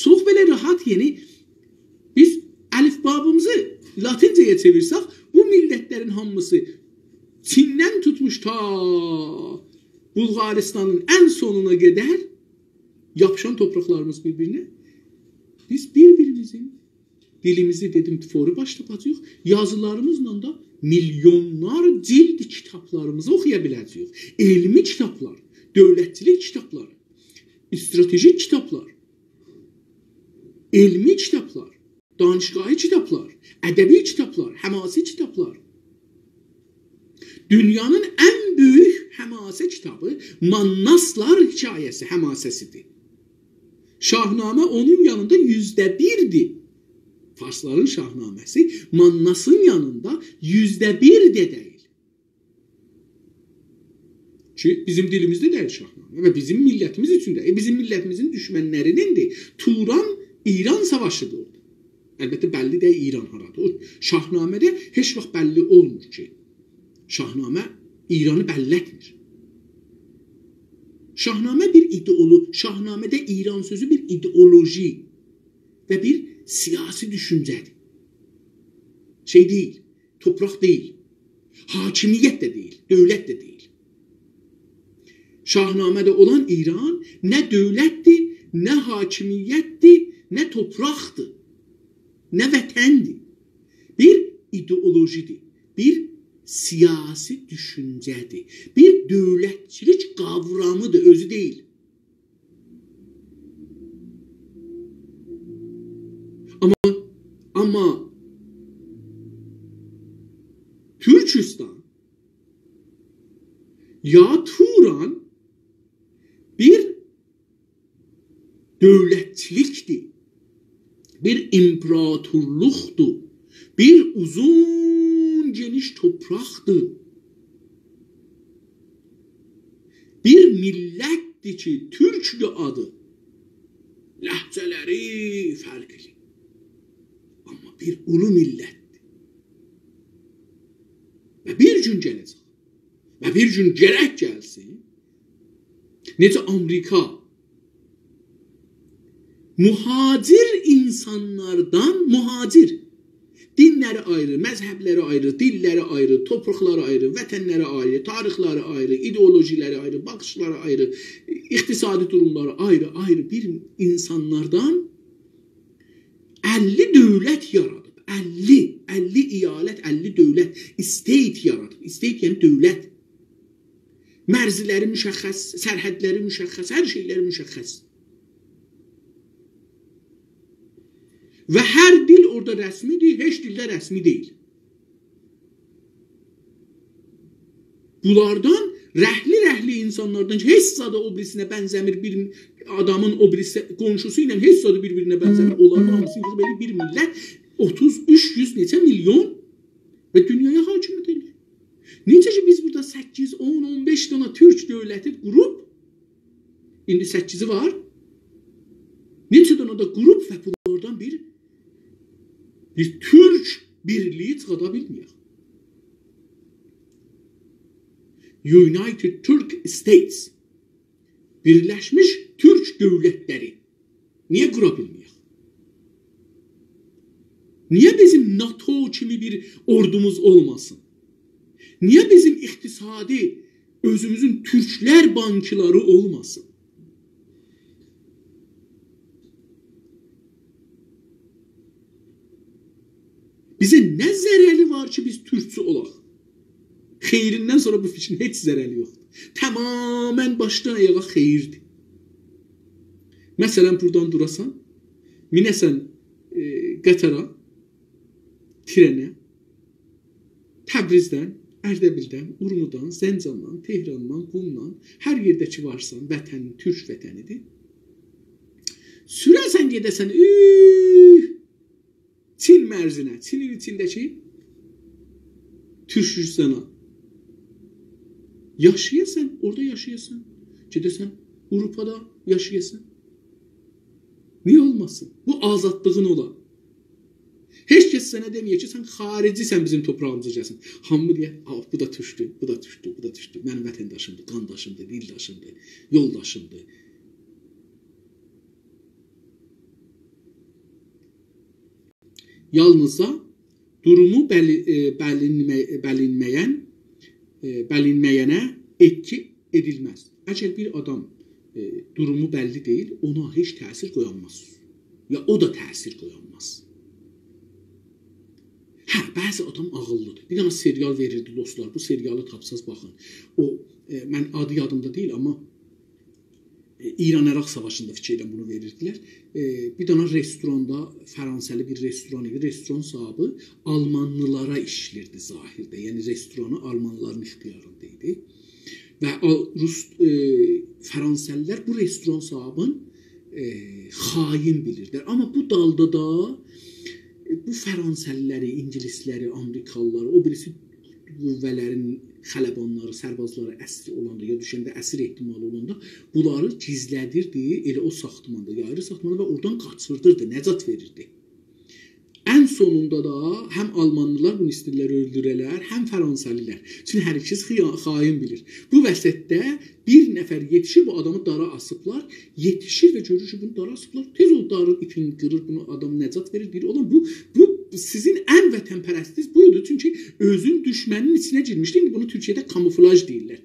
چوخ بئله راحت، یعنی، بیز الیفبامیزی لاتینجه‌یه چئویرسک، بو میللتلرین هامیسی چیندن توتموش تا بولغاریستانین ان سونونا قدر یاپیشان تورپاقلاریمیز بیر-بیرینه. بیز بیر-بیریمیزین دیلیمیزی، دئدیم، فوری باش تاپاجاغیق. یازیلاریمیزلا دا میلیونلار جلد کیتابلاریمیزی اوخویا بیله‌جه‌ییک. علمی کیتابلار، دؤولتچیلیک کیتابلاری، استراتژیک کیتابلار، علمی کیتابلار، دانشگاهی کیتابلار، ادبی کیتابلار، حماسی کیتابلار. دونیانین ان بؤیوک حماسه کیتابی مانناسلار حکایه‌سی، حماسه‌سیدیر. شاهنامه اونون یانیندا یوزده بیردیر. فارسلارین شاهنامه‌سی مانناسین یانیندا یوزده بیر ده دئییل. کی، بیزیم دیلیمیزده دئییل شاهنامه و بیزیم میللتیمیز اوچون ده. ائ، بیزیم میللتیمیزین دوشمنلرینیندیر. توران، ایران ساواشیدیر اورادا. البته، بللی دئییل ایران هارادیر. او شاهنامه‌ده هئچ واخت بللی اولمور کی، شاهنامه ایرانی بللتمیر. شاهنامه بیر ایدئولو-، شاهنامه‌ده ایران سؤزو بیر ایدئولوژی و بیر سیاسی دوشونجه‌دیر. شئی دئییل، تورپاق دئییل، حاکمیت ده دئییل، دؤولت ده دئییل. شاهنامه‌ده اولان ایران نه دؤولتدیر، نه حاکمیتدیر، نه تورپاقدیر، نه وطندیر. بیر ایدئولوژیدیر، بیر سیاسی دوشونجه‌دیر، بیر دؤولتچیلیک قاورامیدیر، اؤزو دئییل. آمما، آمما تورکوستان یا توران بیر دؤولتچیلیکدیر، بیر ایمپراتورلوقدور، بیر اوزون، گئنیش تورپاقدیر. بیر میللتدیر کی، تورکدور آدی، لهجه‌لری فرقلی. آمما بیر اولو میللتدیر. و بیر گون گله‌جک. و بیر گون گرک گلسین. نئجه آمریکا مهاجر اینسانلاردان، مهاجر، دینلری آیری، مذهبلری آیری، دیللری آیری، توپراقلاری آیری، وطنلری آیری، تاریخلری آیری، ایدئولوژیلری آیری، باخیشلاری آیری، اقتصادی دوروملاری آیری، آیری بیر اینسانلاردان اللی دؤولت یارادیب. اللی، اللی ایالت، اللی دؤولت، state یارادیب. State یعنی دؤولت. مرزلری مشخص، سرحدلری مشخص، هر شئیلری مشخص. و هر دیل اورادا رسمی‌دیر، هئچ دیل ده رسمی دئییل. بونلاردان، رنگلی-رنگلی اینسانلاردان کی، هئچ زادا او بیریسینه بنزه‌میر، بیر آدامین او بیریسی، قونشوسو ایله هئچ زادی بیر-بیرینه بنزه‌میر. اونلارین هامیسی ییغیب ائله‌ییب بیر میللت، اوتوز، اوچ یوز نئچه میلیون و دونیایا حاکمیت ائله‌ییر. نئجه کی، بیز بورادا سککیز، اون، اون بئش دنه تورک دؤولتی قوروب، ایندی سککیزی وار. نئچه دنه ده قوروب و بونلاردان بیر، بیر تورک بیرلیگی چیخادا بیلمیریک. United Turk States. بیرلشمیش تورک دؤولتلری. نییه قورا بیلمیریک؟ نییه بیزیم ناتو کیمی بیر اوردوموز اولماسین؟ نییه بیزیم اقتصادی، اؤزوموزون تورکلر بانکلاری اولماسین؟ بیزه نه ضرری وار کی، بیز تورکچو اولاق؟ خیریندن سونرا بو فیکرین هئچ ضرری یوخدور. تماماً باشدان آیاغا خیردیر. مثلاً، بورادان دوراسان، مینه‌سن، ائ، قطارا، ترنه، تبریزدن، اردبیلدن، اورمودان، زنجاندان، تهراندان، قومدان، هر یئرده کی وارسان، وطنین، تورک وطنی‌دیر. سوره‌سن، گئده‌سن، اوه، چین مرزینه، چینین ایچینده‌کی تورکیستانا. یاشایاسان، اورادا یاشایاسان. گئده‌سن، آوروپادا یاشایاسان. نییه اولماسین؟ بو آزادلیغین اولا. هئچ کس سنه دئمه‌یه کی، سن خارجی‌سن، بیزیم توپراغیمیزا گلسین. هامی دئیه، «آ، بو دا تورکدور، بو دا تورکدور، بو دا تورکدور. منیم وطنداشیمدیر، قانداشیمدیر، دیلداشیمدیر، یولداشیمدیر.» یالنیزجا دورومو بلی-، ائ، بلینمه-، بلینمه‌ین، ائ، بلینمه‌ینه ائتکی ائدیلمز. اگر بیر آدام، ائ، دورومو بللی دئییل، اونا هئچ تأثیر قویانماز. یا او دا تأثیر قویانماز. هه، بعضی آدام عاغیللی‌دیر. بیر دنه سریال وئریردی، دوستلار. بو سریالی تاپساز، باخین. او، ائ، من آدی یادیمدا دئییل، آمما ائ، ایران-عراق ساواشیندا فیکر ائلیرم بونو وئریردیلر. ائ، بیر دنه رستوراندا، فرانسه‌لی بیر رستوران ایدی. رستوران صاحیبی آلمانلیلارا ایشله‌ییردی ظاهرده. یعنی رستورانی آلمانلیلارین اختیاریندا ایدی. و آل-، روس، ائ، فرانسه‌لیلر بو رستوران صاحیبین، ائ، خائن بیلیردیلر. آمما بو دالدا دا، ائ، بو فرانسه‌لیلری، اینگیلیسلری، آمریکالیلاری، او بیریسی قوه‌لرین خلبانلاری، سربازلاری اسیر اولاندا، یا دوشنده اسیر احتمالی اولاندا، بونلاری گیزله‌دیردی، ائله او ساختماندا، یا آیری ساختماندا و اورادان قاچیردیردی، نجات وئریردی. ان سونوندا دا هم آلمانلیلار بونو ایسته‌ییرلر اؤلدوره‌لر، هم فرانسه‌لیلر. چونکی هر ایکیسی خیا-، خائن بیلیر. بو وسطده بیر نفر یئتیشیر، بو آدامی دارا آسیبلار. یئتیشیر و گؤرور کی، بونو دارا آسیبلار. تئز او دارین ایپینی قیریر، بونو آدام نجات وئریر. دئییر، «اوغلوم، بو، بو سیزین ان وطن‌پرستینیز بویدو.» چونکی اؤزون دوشمنین ایچینه گیرمیشدی. ایندی بونو تورکیه‌ده کاموفلاژ دئییرلر.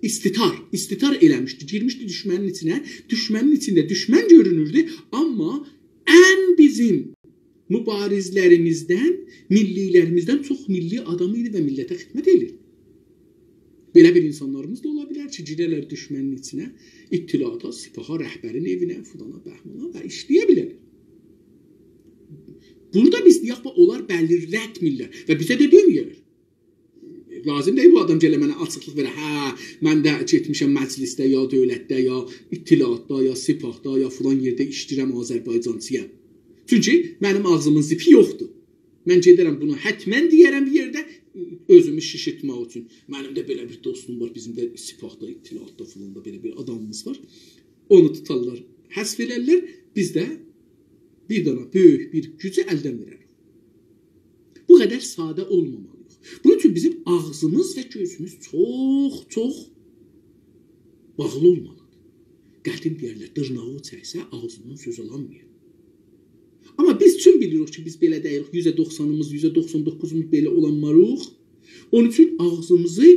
استتار، استتار ائله‌میشدی. گیرمیشدی دوشمنین ایچینه. دوشمنین ایچینده دوشمن گؤرونوردو. آمما ان بیزیم مبارزلریمیزدن، میللی‌لریمیزدن چوخ میللی آدام ایدی و میللته خدمت ائدیر. بئله بیر اینسانلاریمیز دا اولا بیلر کی، گیره‌لر دوشمنین ایچینه، اطلاعاتا، سپاها، رهبرین ائوینه، فلانا، بهمانا و ایشله‌یه بیلر. بورادا بیز دئیک، باخ، اونلار بلیرلتمیرلر و بیزه ده دئمه‌یه‌لر. لازیم دئییل بو آدام گله منه آچیقلیق وئره. هه، من ده گئتمیشم مجلسده، یا دؤولتده، یا اطلاعاتدا، یا سپاهدا، یا فلان یئرده ایشله‌ییرم، آذربایجانچی‌یام. چونکی منیم آغزیمین زیپی یوخدور. من گئده‌رم بونو حتماً دئیه‌رم بیر یئرده، اؤزومو شیشیرتمک اوچون. منیم ده بئله بیر دوستوم وار، بیزیم ده سپاهدا، اطلاعاتدا فلان دا بئله بیر آدامیمیز وار. اونو توتارلار، حذف ائلرلر، بیز ده بیر دنه بؤیوک بیر گوجو الدن وئرریک. بو قدر ساده اولمامالی‌ییق. بونون اوچون بیزیم آغزیمیز و گؤزوموز چوخ، چوخ باغلی اولمالی‌دیر. قدیم دئیرلر، دیرناغی چکسه، آغزیندان سؤز آلانماییر. آمما بیز چون بیلیریک کی، بیز بئله دئییلیک، یوزده دوخسانیمیز، یوزده دوخسان دوققوزوموز بئله اولانلاریق. اونون اوچون آغزیمیزی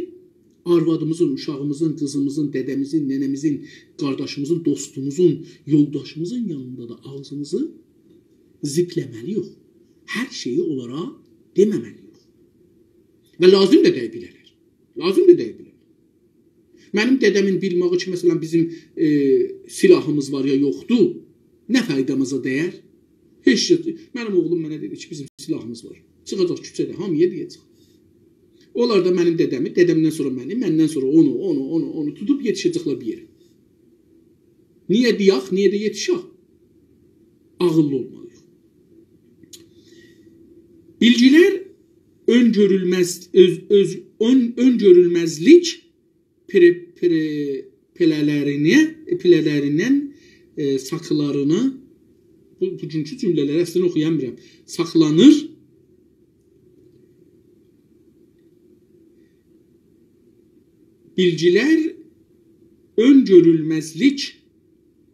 آروادیمیزین، اوشاغیمیزین، قیزیمیزین، دده‌میزین، ننه‌میزین، قارداشیمیزین، دوستوموزون، یولداشیمیزین یانیندا دا آغزیمیزی زیپله‌مه‌لی‌ییک. هر شئیی اونلارا دئمه‌مه‌لی‌ییک. و لازیم دا دئییل بیله‌لر. لازیم دا دئییل بیله‌لر. منیم دده‌مین بیلمه‌یی کی، مثلا، بیزیم، ائ، سلاحیمیز وار یا یوخدور، نه فایدامیزا دَیر؟ هئچ شئی. منیم اوغلوم منه دئدی کی، بیزیم سلاحیمیز وار. چیخاجاق کوچه‌ده، هامییا دئیه‌جک. اونلار دا منیم دده‌می، دده‌مدن سونرا منی، مندن سونرا اونو، اونو، اونو، اونو توتوب یئتیشه‌جکلر بیر یئره. نییه دئیک، نییه ده یئتیشک؟ عاغیللی اولمالی‌ییق. بیلگیلر اؤن‌گؤرولمز، اؤز، اؤز، اؤن، اؤن‌گؤرولمزلیک پره، پره، پله‌لرینی، پله‌لریندن، ائ، ساخلارینی، بو، بوگونکو جمله‌لری اصلینده اوخویا بیلمیرم. ساخلانیر. بیلگیلر اؤن‌گؤرولمزلیک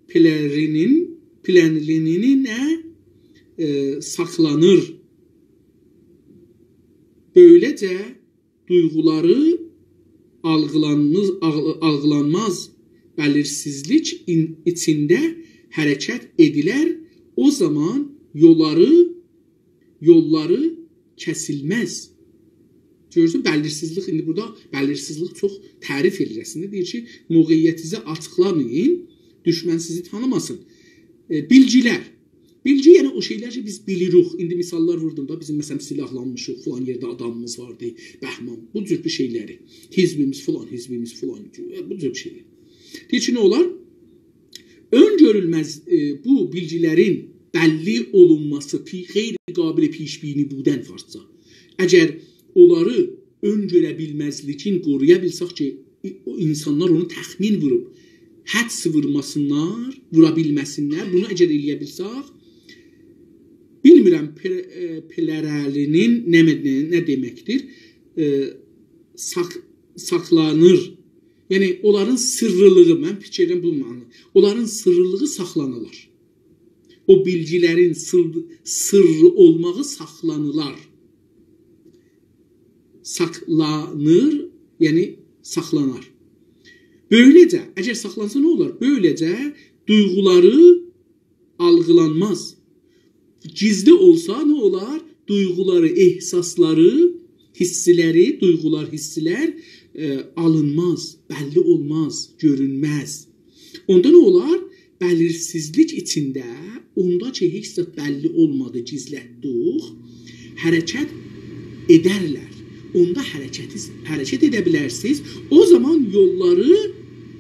پله‌لرینین، پله‌لرینه، ائ، ساخلانیر. بؤیله‌جه دویغولاری آلغیلانماز، آغ-، آلغیلانماز، بلیرسیزلیک این-، ایچینده حرکت ائدیلر، او زامان یوللاری، یوللاری کسیلمز. گؤرورسون، بلیرسیزلیک، ایندی بورادا بلیرسیزلیک چوخ تعریف ائدیر اصلینده. دئییر کی، موقعیتینیزی آچیقلامایین، دوشمن سیزی تانیماسین. ائ، بیلگیلر. بیلگی، یعنی او شئیلر کی، بیز بیلیریک. ایندی مثاللار ووردوم دا، بیزیم، مثلا، سلاحلانمیشیق، فلان یئرده آدامیمیز واردی، بهمان، بو جور بیر شئیلری. حزبیمیز فلان، حزبیمیز فلان، بو جور بیر شئیلر. دئییر کی، نه اولار؟ اؤن‌گؤرولمز، ائ، بو بیلگیلرین بللی اولونماسی، پی-، غیر قابل پیش‌بینی بودن فارسجا. اگر اونلاری اؤن‌گؤره بیلمزلیگین قورویا بیلسک کی، او اینسانلار اونو تخمین ووروب، حدس وورماسینلار، وورا بیلمه‌سینلر، بونو اگر ائله‌یه بیلسک، بیلمیرم، پل-، ائ، پله‌لرینین نه، نه، نه دئمکدیر؟ ائ، ساخ-، ساخلانیر. یعنی، اونلارین سیرلیلیغی، من فیکر ائدیرم بو معنا. اونلارین سیرلیلیغی ساخلانیلار. او بیلگیلرین سیر-، سیرلی اولماغی ساخلانیلار. ساخلانیر، یعنی ساخلانار. بؤیله‌جه، اگر ساخلانسا نه اولار؟ بؤیله‌جه دویغولاری آلغیلانماز. گیزلی اولسا نه اولار؟ دویغولاری، احساسلاری، حیسلری، دویغولار، حیسلر، ائ، آلینماز، بللی اولماز، گؤرونمز. اوندا نه اولار؟ بلیرسیزلیک ایچینده، اوندا کی، هئچ زاد بللی اولمادی، گیزلتدیک، حرکت ائدرلر. اوندا حرکتی، حرکت ائده بیلرسینیز. او زامان یوللاری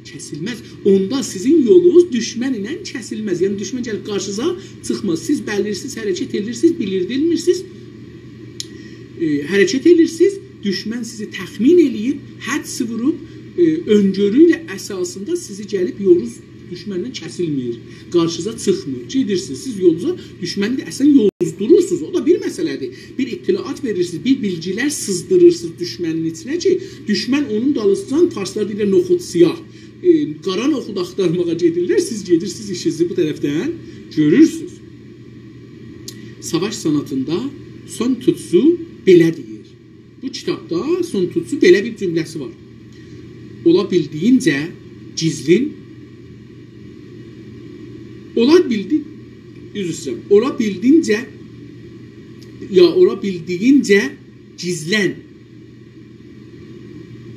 کسیلمز. اوندا سیزین یولونوز دوشمن ایله کسیلمز. یعنی، دوشمن گلیب قارشینیزا چیخماز. سیز بلیرسیز، حرکت ائدیرسینیز، بیلیردیلمیرسینیز. ائ، حرکت ائدیرسینیز، دوشمن سیزی تخمین ائله‌ییب، حدس ووروب، ائ، اؤن‌گؤرو ایله اساسیندا سیزی گلیب یولونوز دوشمندن کسیلمیر، قارشینیزا چیخمیر. گئدیرسینیز، سیز یولونوزا، دوشمنی ده اصلا یولوزدورورسونوز. او دا بیر مسئله‌دیر. بیر اطلاعات وئریرسینیز، بیر بیلگیلر سیزدیریرسینیز دوشمنین ایچینه کی، دوشمن اونون دالیسیجان، فارسلار دئییرلر، نخود سیاه. ائ، قارا نخود آختارماغا گئدیرلر، سیز گئدیرسینیز، ایشینیزی بو طرفدن گؤرورسونوز. ساواش صنعتینده سون توتسو بئله دئییر. بو کیتابدا سون توتسو بئله بیر جمله‌سی وار. اولا بیلدیگینجه گیزلین، اولا بیلدی، عذر ایسته‌ییرم، اولا بیلدیگینجه، یا اولا بیلدیگینجه گیزلن.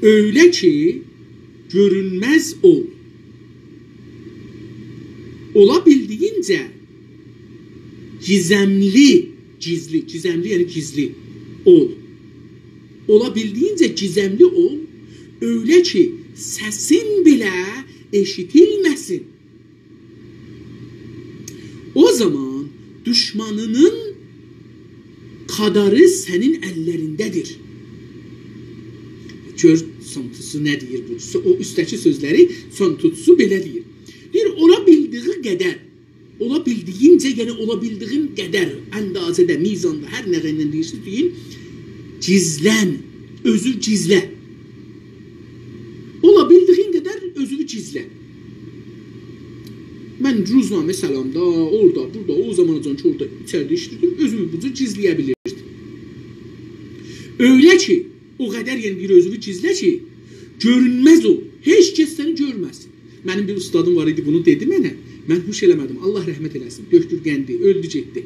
اؤیله کی، گؤرونمز اول. اولا بیلدیگینجه گیزملی، گیزلی، گیزملی، یعنی گیزلی اول. اولا بیلدیگینجه گیزملی اول، اؤیله کی، سسین بئله ائشیدیلمه‌سین. او زامان دوشمانینین قاداری سنین اللرینده‌دیر. گؤر، سون توتسو نه دئییر بو؟ او اوستده‌کی سؤزلری سون توتسو بئله دئییر. دئییر، اولا بیلدیگی قدر، اولا بیلدیگینجه، یعنی اولا بیلدیگین قدر، اندازه‌ده، میزاندا، هر نه قدر دئییرسینیز دئیین، گیزلن، اؤزو گیزله. اولا بیلدیگین قدر اؤزونو گیزله. من روزنامه سلامدا، اورادا، بورادا، او زاماناجان کی، اورادا ایچریده ایشله‌ییردیم، اؤزومو بو جور گیزله‌یه بیلیردیم. ائله کی، او قدر، یعنی، بیر اؤزووو گیزله کی، گؤرونمز او. هئچ کس سنی گؤرمه‌سین. منیم بیر اوستادیم وار ایدی، بونو دئدی منه. من هوش ائله‌مه‌دیم. الله رحمت ائله‌سین. دؤکتور قندی، اؤلدو گئتدی.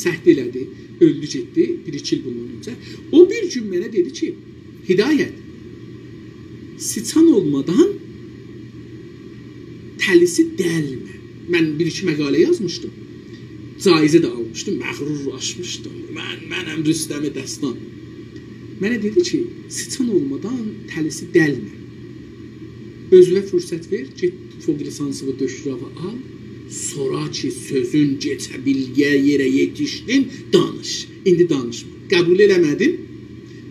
سهو ائله‌دی، اؤلدو گئتدی. بیر-ایکی ایل بوندان اؤنجه. او بیر گون منه دئدی کی، هدایت، سیچان اولمادان تلیسی دلمه. من بیر-ایکی مقاله یازمیشدیم. جایزه ده آلمیشدیم، مغرورلاشمیشدیم. من، منم رستم دستان. منه دئدی کی، سیچان اولمادان تلیسی دلمه. اؤزونه فرصت وئر، گئت فوق لیسانسینی، دکترانی آل. سونرا کی، سؤزون کئچه بیلگه یئره یئتیشدین، دانیش. ایندی دانیشما. قبول ائله‌مه‌دیم.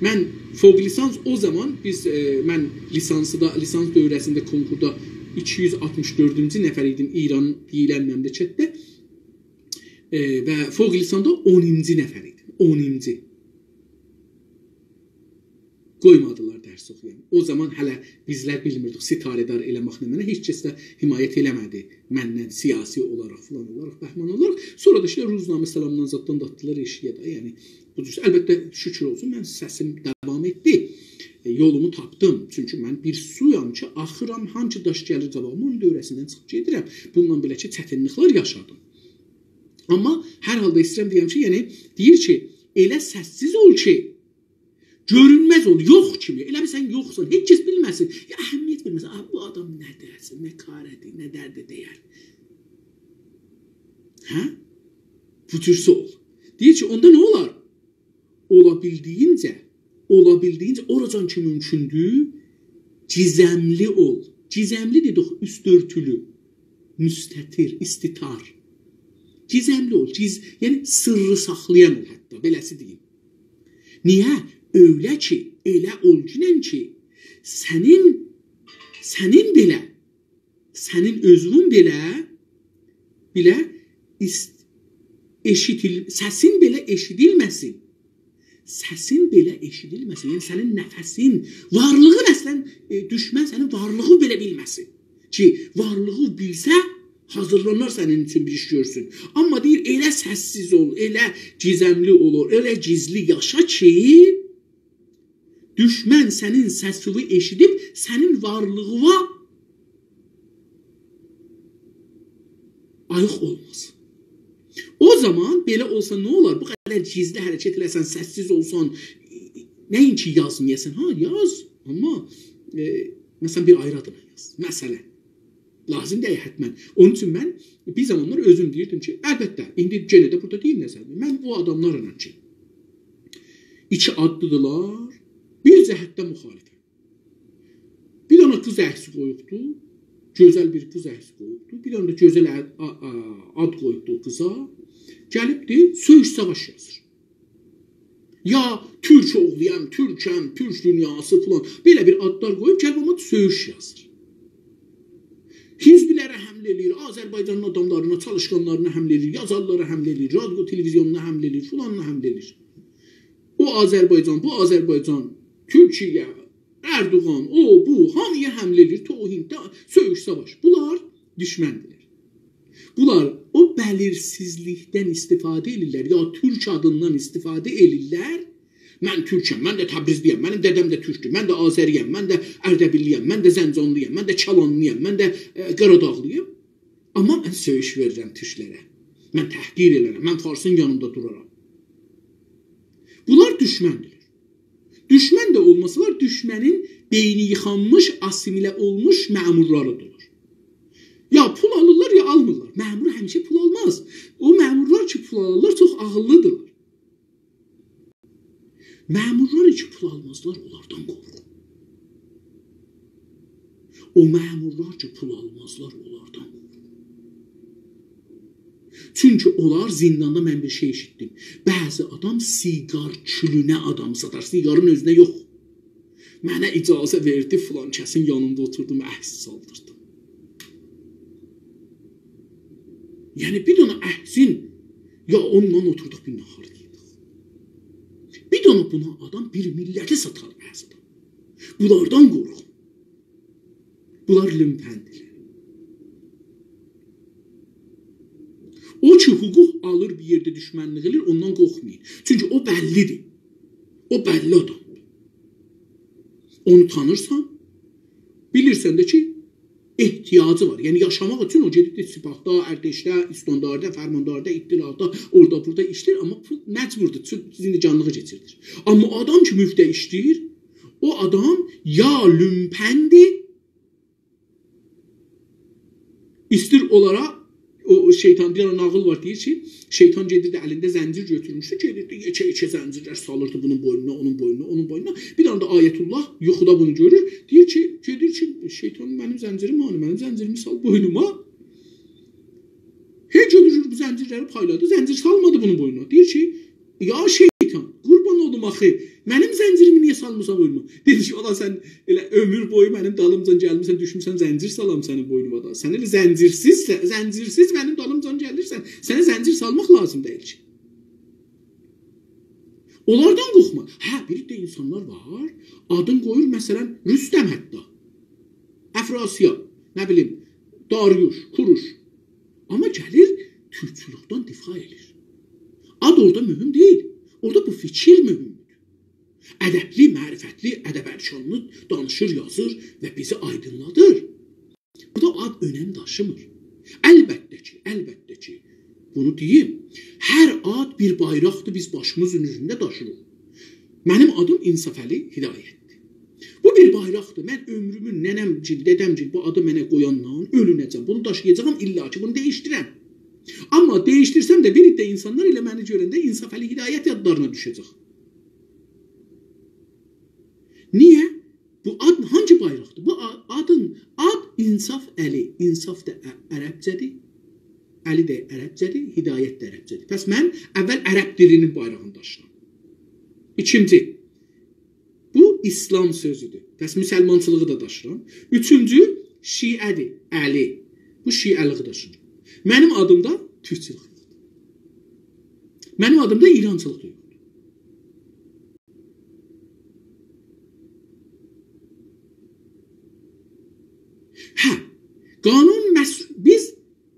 من فوق لیسانس او زامان بیز، ائ، من لیسانسدا، لیسانس دوره‌سینده کنکوردا ایکی یوز آلتمیش دؤردونجو نفر ایدیم ایران دئییلن مملکتده. ائ، و فوق لیسانسدا اونونجو نفر ایدیم. اونونجو. قویمادیلار درس اوخویام. او زامان هله بیزلر بیلمیردیک ستاره‌دار ائله‌مک نمنه. هئچ کس ده حمایت ائله‌مه‌دی مندن سیاسی اولاراق، فلان اولاراق، بهمان اولاراق. سونرا دا ایشته روزنامه سلامدان زاددان دا آتدیلار ائشیگه ده. یعنی، بو جور. البته، شکر اولسون، من سسیم داوام ائتدی. ائ، یولومو تاپدیم. چونکی من بیر سویام کی، آخیرام، هانسی داش گلیر قاباغیما، اونون دؤوره‌سیندن چیخیب گئدیرم. بونونلا بئله کی، چتینلیکلر یاشادیم. آمما هر حالدا ایسته‌ییرم دئیم کی، یعنی، دئییر کی، ائله سس‌سیز اول کی، گؤرونمز اول، یوخ کیمی. ائله بیل سن یوخسان، هئچ کس بیلمه‌سین. یا، اهمیت وئرمه‌سین. «آ، بو آدام نه دئیه‌سین، نه کار ائدیر، نه درده دَیر.» هه؟ بو جورسه اول. دئییر کی، اوندا نه اولار؟ اولا بیلدیگینجه، اولا بیلدیگینجه، اوراجان کی مومکوندور، گیزملی اول. گیزملی دئدیک، اوست اؤرتولو، مستتر، استتار. گیزملی اول، گیز-، یعنی سیرّی ساخلایان اول حتی، بئله‌سی دئییم. نییه؟ ائله کی، ائله اول کی، سنین، سنین بئله، سنین اؤزون بئله، بئله ایست-، ائشیتیل-، سسین بئله ائشیدیلمه‌سین. سسین بئله ائشیدیلمه‌سین. یعنی سنین نفسین، وارلیغین اصلاً، ائ، دوشمن سنین وارلیغی بئله بیلمه‌سین. کی، وارلیغی بیلسه، حاضیرلانار سنین اوچون بیر ایش گؤرسون. آمما دئییر، ائله سس‌سیز اول، ائله گیزملی اول، ائله گیزلی یاشا کی، دوشمن سنین سسینی ائشیدیب، سنین وارلیغینا آییق اولماز. او زامان بئله اولسا نه اولار؟ بو قدر گیزلی حرکت ائله‌سن، سس‌سیز اولسان، نه‌اینکی یازمایاسان، ها، یاز، آمما، ائ، مثلاً، بیر آیری آداما یاز. مثلاً، لازیم دئییل حتماً. اونون اوچون من بیر زامانلار اؤزوم دئییردیم کی، البته، ایندی یئنه ده بورادا دئییم نظریمی. من او آداملارلا کی، ایکی آدلی‌دیرلار، بیر جهتده مخالفم. بیر دنه قیز عکسی قویوبدو، گؤزل بیر قیز عکسی قویوبدو. بیر دنه ده گؤزل اد، آ، آ، آد قویوبدو او قیزا. گلیبدی، سؤیوش ساواش یازیر. یا تورک اوغلویام، تورکم، تورک دونیاسی فلان. بئله بیر آدلار قویوب، گلیب آمما سؤیوش یازیر. حزبلره حمله ائله‌ییر، آذربایجانین آداملارینا، چالیشقانلارینا حمله ائله‌ییر، یازارلارا حمله ائله‌ییر، رادیو تلویزیونونا حمله ائله‌ییر، فلانینا حمله ائله‌ییر. او آذربایجان، بو آذربایجان، تورکیه، اردوغان، او، بو، هامییا حمله ائله‌ییر، توهین، دا، سؤیوش، ساواش. بونلار دوشمندیرلر. بونلار او بلیرسیزلیکدن استفاده ائدیرلر، یا تورک آدیندان استفاده ائدیرلر. من تورکم، من ده تبریزلی‌یم، منیم دده‌م ده تورکدور، من ده آذری‌یم، من ده اردبیللی‌یم، من ده زنجانلی‌یام، من ده کلانلی‌یام، من ده، ائ، قاراداغلی‌یام. آمما من سؤیوش وئریرم تورکلره. من تحقیر ائلرم، من فارسین یانیندا دورارام. بونلار دوشمندیرلر. دوشمن ده اولماسالار، دوشمنین بئینی ییخانمیش، آسیمیله اولموش مأمورلاریدیرلار. یا پول آلیرلار، یا آلمیرلار. مأمور همیشه پول آلماز. او مأمورلار کی، پول آلیرلار، چوخ عاغیللیدیرلار. مأمورلار کی، پول آلمازلار، اونلاردان قورخون. او مأمورلار کی، پول آلمازلار، اونلاردان قورخون. چونکی اونلار زینداندا، من بیر شئی ائشیتدیم. بعضی آدام سیگار کولونه آدام ساتار، سیگارین اؤزونه یوخ. منه اجازه وئردی، فلان کسین یانیندا اوتوردوم، عکس سالدیردیم. یعنی، بیر دنه عکسین، یا اونونلا اوتوردوق، بیر ناهار یئدیک. بیر دنه بونا آدام بیر میللتی ساتار بعضی آدام. بونلاردان قورخون. بونلار لومپندیرلر. او کی حقوق آلیر، بیر یئرده دوشمنلیک ائله‌ییر، اوندان قورخمایین. چونکی او بللی‌دیر. او بللی آدامدیر. اونو تانیرسان، بیلیرسن ده کی، احتیاجی وار. یعنی یاشاماق اوچون او گئدیب ده سپاهدا، ارتشده، استانداردا، فرمانداردا، اطلاعاتدا، اورادا، بورادا ایشله‌ییر، آمما بو مجبوردور، چون زندگانلیغی کئچیردیر. آمما آدام کی مفته ایشله‌ییر، او آدام یا لومپندیر، ایستیر اونلارا، او شیطان، بیر دنه ناغیل وار، دئییر کی، شیطان گئدیردی، الینده زنجیر گؤتورموشدو، گئدیردی، یئکه-یئکه زنجیرلر سالیردی بونون بوینونا، اونون بوینونا، اونون بوینونا. بیر دنه ده آیت‌الله یوخودا بونو گؤرور، دئییر کی، گئدیر کی، «شیطان، منیم زنجیریم هانی؟ منیم زنجیریمی سال بوینوما.» هئی گؤتورور بو زنجیرلری پایلادی، زنجیر سالمادی بونون بوینونا. دئییر کی، «یا شیطان، قوربان اولوم آخی، منیم زنجیریمی نییه سالمیسان بوینوما؟» دئدی کی، «اولا سن ائله عؤمور بویو منیم دالیمجان گلمیسن، دوشموسن زنجیر سالام سنین بوینونا دا. سن ائله زنجیرسیز، زنجیرسیز منیم دالیمجان گلیرسن. سنه زنجیر سالماق لازیم دئییل کی.» اونلاردان قورخما. هه، بیر ده اینسانلار وار، آدین قویور، مثلا، رستم حتی. افراسیاب، نه بیلیم، داریوش، کوروش. آمما گلیر، تورکچولوکدن دفاع ائله‌ییر. آد اورادا مهم دئییل. اورادا بو فیکیر مهمدور. ادبلی، معرفتلی، ادب ارکانلی دانیشیر، یازیر و بیزی آیدینلادیر. بورادا آد اؤنم داشیمیر. البته کی، البته کی، بونو دئییم، هر آد بیر بایراقدیر، بیز باشیمیزین اوزونده داشیریق. منیم آدیم انصافعلی هدایت‌دیر. بو بیر بایراقدیر. من عؤمرومون ننه‌مگیل، دده‌مگیل بو آدی منه قویاندان اؤلونه‌جن بونو داشییاجاغام، الا کی بونو دییشدیرم. آمما دییشدیرسم ده بیر عده اینسانلار ائله منی گؤرنده انصافعلی هدایت یادلارینا دوشه‌جک. نییه؟ بو آد هانگی بایراقدیر؟ بو آ-، آدین، آد انصافعلی. انصاف دا ع-، عربجه‌دیر. علی ده عربجه‌دیر، هدایت ده عربجه‌دیر. پس من اول عرب دیلینین بایراغینی داشیییرام. ایکینجی، بو اسلام سؤزودور. پس مسلمانچیلیغی دا داشیییرام. اوچونجو، شیعه‌دیر، علی. بو شیعه‌لیگی داشیییرام. منیم آدیمدا تورکچولوک یوخدور. منیم آدیمدا ایرانچیلیق دا یوخدور. هه، قانون مس-، بیز،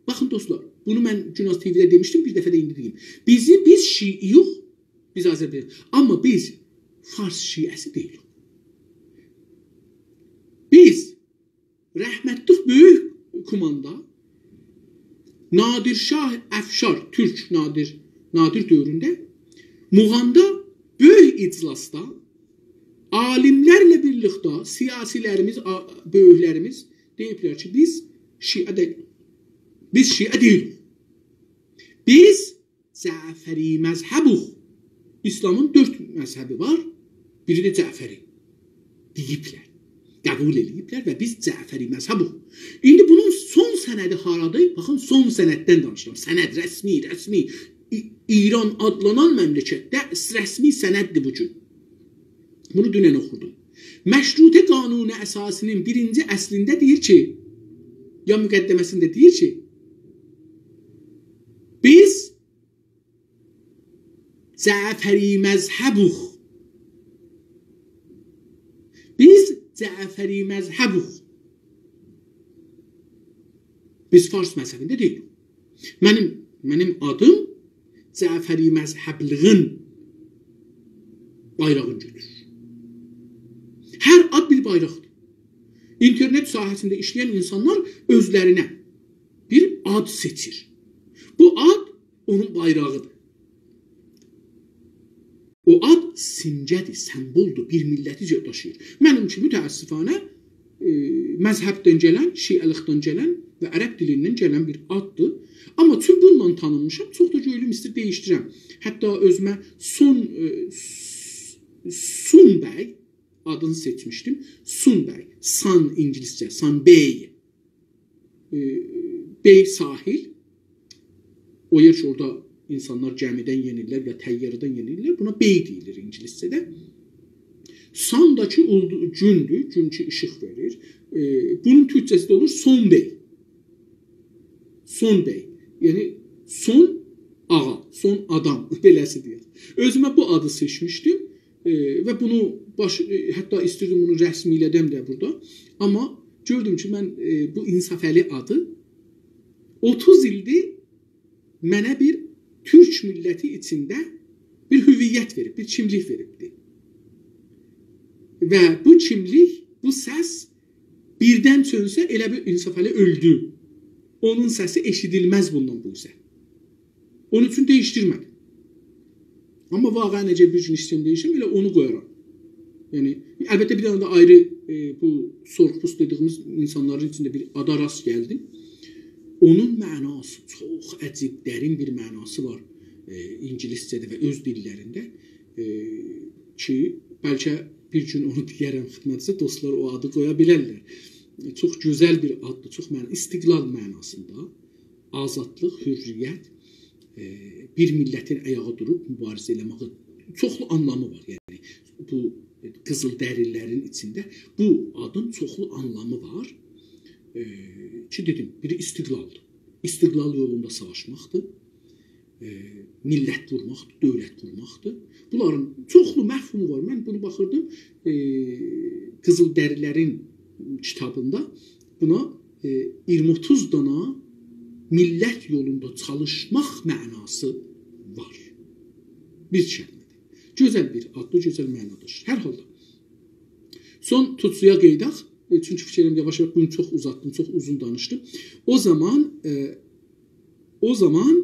باخین دوستلار، بونو من گوناز تی‌وی‌ده دئمیشدیم، بیر دفعه ده ایندی دئییم. بیزی، بیز شیعه‌یوخ، بیز آذربایجان. آمما بیز فارس شیعه‌سی دئییلیک. بیز رحمتلیک بؤیوک کوماندا نادر شاه افشار، تورک نادر، نادر دؤورونده موغاندا بؤیوک اجلاسدا عالیملرله بیرلیکده سیاسیلریمیز، آ-، بؤیوکلریمیز دئییبلر کی، بیز شیعه ده، بیز شیعه دئییلیک. بیز جعفری مذهبوخ. اسلامین دؤرد مذهبی وار، بیری ده جعفری. دئییبلر. قبول ائله‌ییبلر و بیز جعفری مذهبوخ. ایندی بونون سون سندی هارادیر؟ باخین، سون سنددن دانیشیرام. سند، رسمی، رسمی. ای-، ایران آدلانان مملکتده رسمی سنددیر بو گون. بونو دونن اوخودوم. مشروطه قانون اساسی‌نین بیرینجی اصلینده دئییر کی، یا مقدمه‌سینده دئییر کی، بیز جعفری مذهبوخ. بیز جعفری مذهبوخ. بیز فارس مذهبینده دئییلیک. منیم، منیم آدیم جعفری مذهبلیگین بایراغینی گؤتورور. هر آد بیر بایراقدیر. اینترنت ساحه‌سینده ایشله‌ین اینسانلار اؤزلرینه بیر آد سئچیر. بو آد اونون بایراغیدیر. او آد سیمگه‌دیر، سمبولدور، بیر میللتی داشیییر. منیم کی، متأسفانه، ائ، مذهبدن گلن، شیعه‌لیکدن گلن و عرب دیلیندن گلن بیر آددیر. آمما چون بونونلا تانینمیشام، چوخ دا گؤیلوم ایستیر دییشدیرم. حتی اؤزومه سون، ائ، س-، سون بی آدینی سئچمیشدیم. سون بی، سان اینگیلیسجه، سان بی. ائ، بی ساحل. او یئر کی، اورادا اینسانلار گمیدن یئنیرلر یا طیاره‌دن یئنیرلر. بونا بی دئییلیر اینگیلیسجه‌ده. سان دا کی، اولدو-، گوندور، گون کی، ایشیق وئریر. ائ، بونون تورکجه‌سی ده اولور سون بی. سون بی. یعنی، سون آغا، سون آدام، بئله‌سی دئیک. اؤزومه بو آدی سئچمیشدیم. ائ، و بونو باش-، ائ، حتی ایستیردیم بونو رسمی‌له‌دم ده بورادا. آمما گؤردوم کی، من، ائ، بو انصافعلی آدی اوتوز ایلدیر منه بیر تورک میللتی ایچینده بیر هویت وئریب، بیر کیملیک وئریبدی. و بو کیملیک، بو سس بیردن چؤنسه، ائله بیل انصافعلی اؤلدو. اونون سسی ائشیدیلمز بوندان بو اوزه. اونون اوچون دییشدیرمه‌دیم. آمما واقعاً اگر بیر گون ایسته‌یم دییشم، ائله اونو قویارام. یعنی، البته، بیر دنه ده آیری، ائ، بو سرخ‌پوست دئدیییمیز اینسانلارین ایچینده بیر آدا راست گلدیم. اونون معناسی چوخ عجیب، درین بیر معناسی وار، ائ، اینگیلیسجه‌ده و اؤز دیللرینده، ائ، کی، بلکه بیر گون اونو دئیه‌رم خدمتینیزه، دوستلار او آدی قویا بیلرلر. ائ، چوخ گؤزل بیر آددیر، چوخ معنی، استقلال معناسیندا. آزادلیق، حریت، ائ، بیر میللتین آیاغا دوروب موباریزه ائله‌مه‌یی چوخلو آنلامی وار. یعنی، بو قیزیل‌دری‌لی‌لرین ایچینده بو آدین چوخلو آنلامی وار. ائ، کی، دئدیم، بیری استقلالدیر. استقلال یولوندا ساواشماقدیر. ائ، میللت قورماقدیر، دؤولت قورماقدیر. بونلارین چوخلو مفهومو وار. من بونو باخیردیم، ائ، قیزیل‌دری‌لی‌لرین کیتابیندا بونا، ائ، اییرمی اوتوز دانا میللت یولوندا چالیشماق معناسی وار. بیر کلمه‌دیر. گؤزل بیر آددیر، گؤزل معنادیر. هر حالدا. سون توتسویا قئییدک. ائ، چونکی فیکیر ائدیرم، یاواش-یاواش بونو چوخ اوزاتدیم، چوخ اوزون دانیشدیم. او زامان، ائ، او زامان،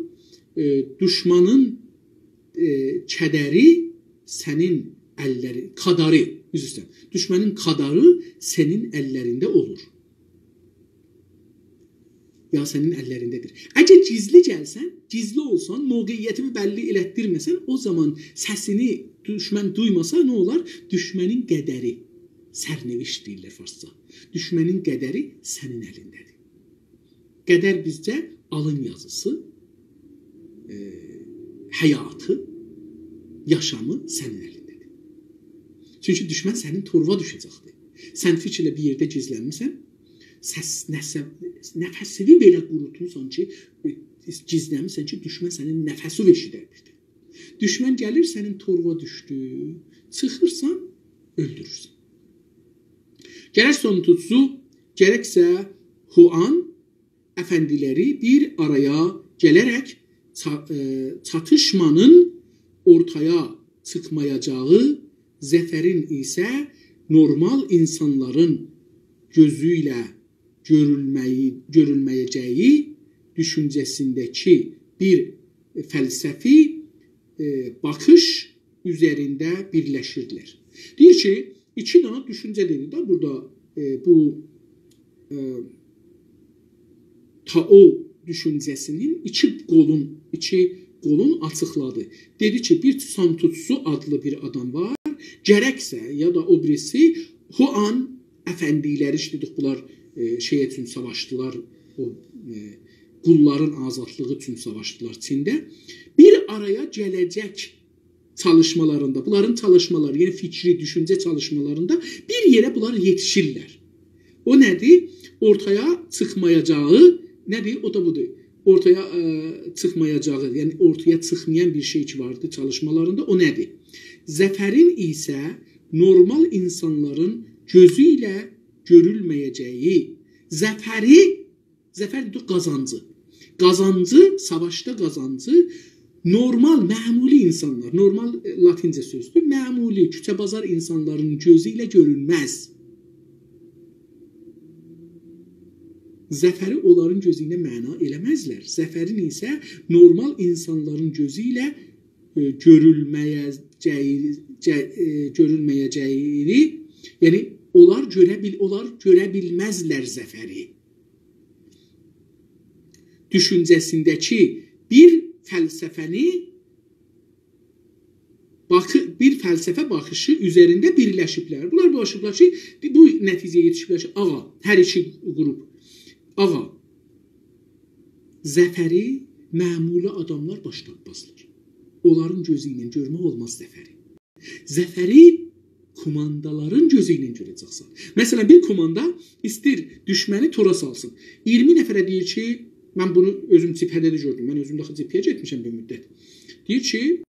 ائ، دوشمانین، ائ، کدری سنین اللری، کاداری، عذر ایسته‌ییرم. دوشمنین کاداری سنین اللرینده اولور. یا سنین اللرینده‌دیر. اگر گیزلی گلسن، گیزلی اولسان، موقعیتینی بللی ائلتدیرمه‌سن، او زامان سسینی دوشمن دویماسا، نه اولار؟ دوشمنین قدری، سرنوشت دئییرلر فارسجا. دوشمنین قدری سنین الینده‌دیر. قدر بیزجه آلین یازیسی، ائ، حیاتی، یاشامی سنین الینده‌دیر. چونکی دوشمن سنین تورووا دوشه‌جکدیر. سن فیکرله بیر یئرده گیزلنمیسن، سس، نسه-، نفسینی بئله قوروتموسان کی، ائ، گیزلنمیسن کی، دوشمن سنین نفسینی ائشیده بیلیر. دوشمن گلیر، سنین تورووا دوشدو، چیخیرسان، اؤلدورورسن. گرک سون توتسو، گرکسه هوآن افندی‌لری بیر آرایا گله‌رک چا-، ائ، چاتیشمانین اورتایا چیخمایاجاغی، ظفرین ایسه نورمال اینسانلارین گؤزو ایله گؤرولمه‌یی، گؤرولمه‌یه‌جه‌یی دوشونجه‌سینده‌کی بیر فلسفی، ائ، باخیش اوزرینده بیرلشیرلر. دئییر کی، ایکی دنه دوشونجه دئدی ده بورادا، ائ، بو، ائ، تائو دوشونجه‌سینین ایکی قولون، ایکی قولون آچیقلادی. دئدی کی، بیر سون توتسو آدلی بیر آدام وار، گرکسه یا دا او بیریسی هوآن افندی‌لری، ایشته دئدیک، بونلار، ائ، شئی اوچون ساواشدیلار، او، ائ، قوللارین آزادلیغی اوچون ساواشدیلار چینده. بیر آرایا گله‌جک چالیشمالاریندا، بونلارین چالیشمالاری، یعنی فیکری، دوشونجه چالیشمالاریندا بیر یئره بونلار یئتیشیرلر. او نه‌دیر؟ اورتایا چیخمایاجاغی نه‌دیر؟ او دا بودور. اورتایا، ائ، چیخمایاجاغی، یعنی اورتایا چیخمایان بیر شئی کی واردی چالیشمالاریندا، او نه‌دیر؟ ظفرین ایسه نورمال اینسانلارین گؤزو ایله گؤرولمه‌یه‌جه‌یی، ظفری، ظفر دئدیک قازانجی. قازانجی، ساواشدا قازانجی نورمال، معمولی اینسانلار، نورمال، ائ، لاتینجه سؤزدور، معمولی، کوچه بازار اینسانلارین گؤزو ایله گؤرونمز. ظفری اونلارین گؤزو ایله معنا ائله‌مزلر. ظفرین ایسه نورمال اینسانلارین گؤزو ایله، ائ، گؤرولمه‌یه‌جه‌یی، جه-، ائ، گؤرولمه‌یه‌جه‌یینی، یعنی اونلار گؤره بیل-، اونلار گؤره بیلمزلر ظفری. دوشونجه‌سینده‌کی بیر فلسفه‌نی باخی-، بیر فلسفه باخیشی اوزرینده بیرلشیبلر. بونلار باخیشیبلار کی، بو نتیجه‌یه یئتیشیبلر کی، آغا، هر ایکی قروپ، آغا، ظفری معمولی آداملار باش تاپمازلار. اونلارین گؤزو ایله گؤرمک اولماز ظفری. ظفری کوماندالارین گؤزو ایله گؤره‌جکسن. مثلا، بیر کوماندا ایسته‌ییر دوشمنی تورا سالسین. اییرمی نفره دئییر کی، من بونو اؤزوم جبهه‌ده ده گؤردوم. من اؤزوم ده آخی جبهه‌یه گئتمیشم بیر مدت. دئییر کی،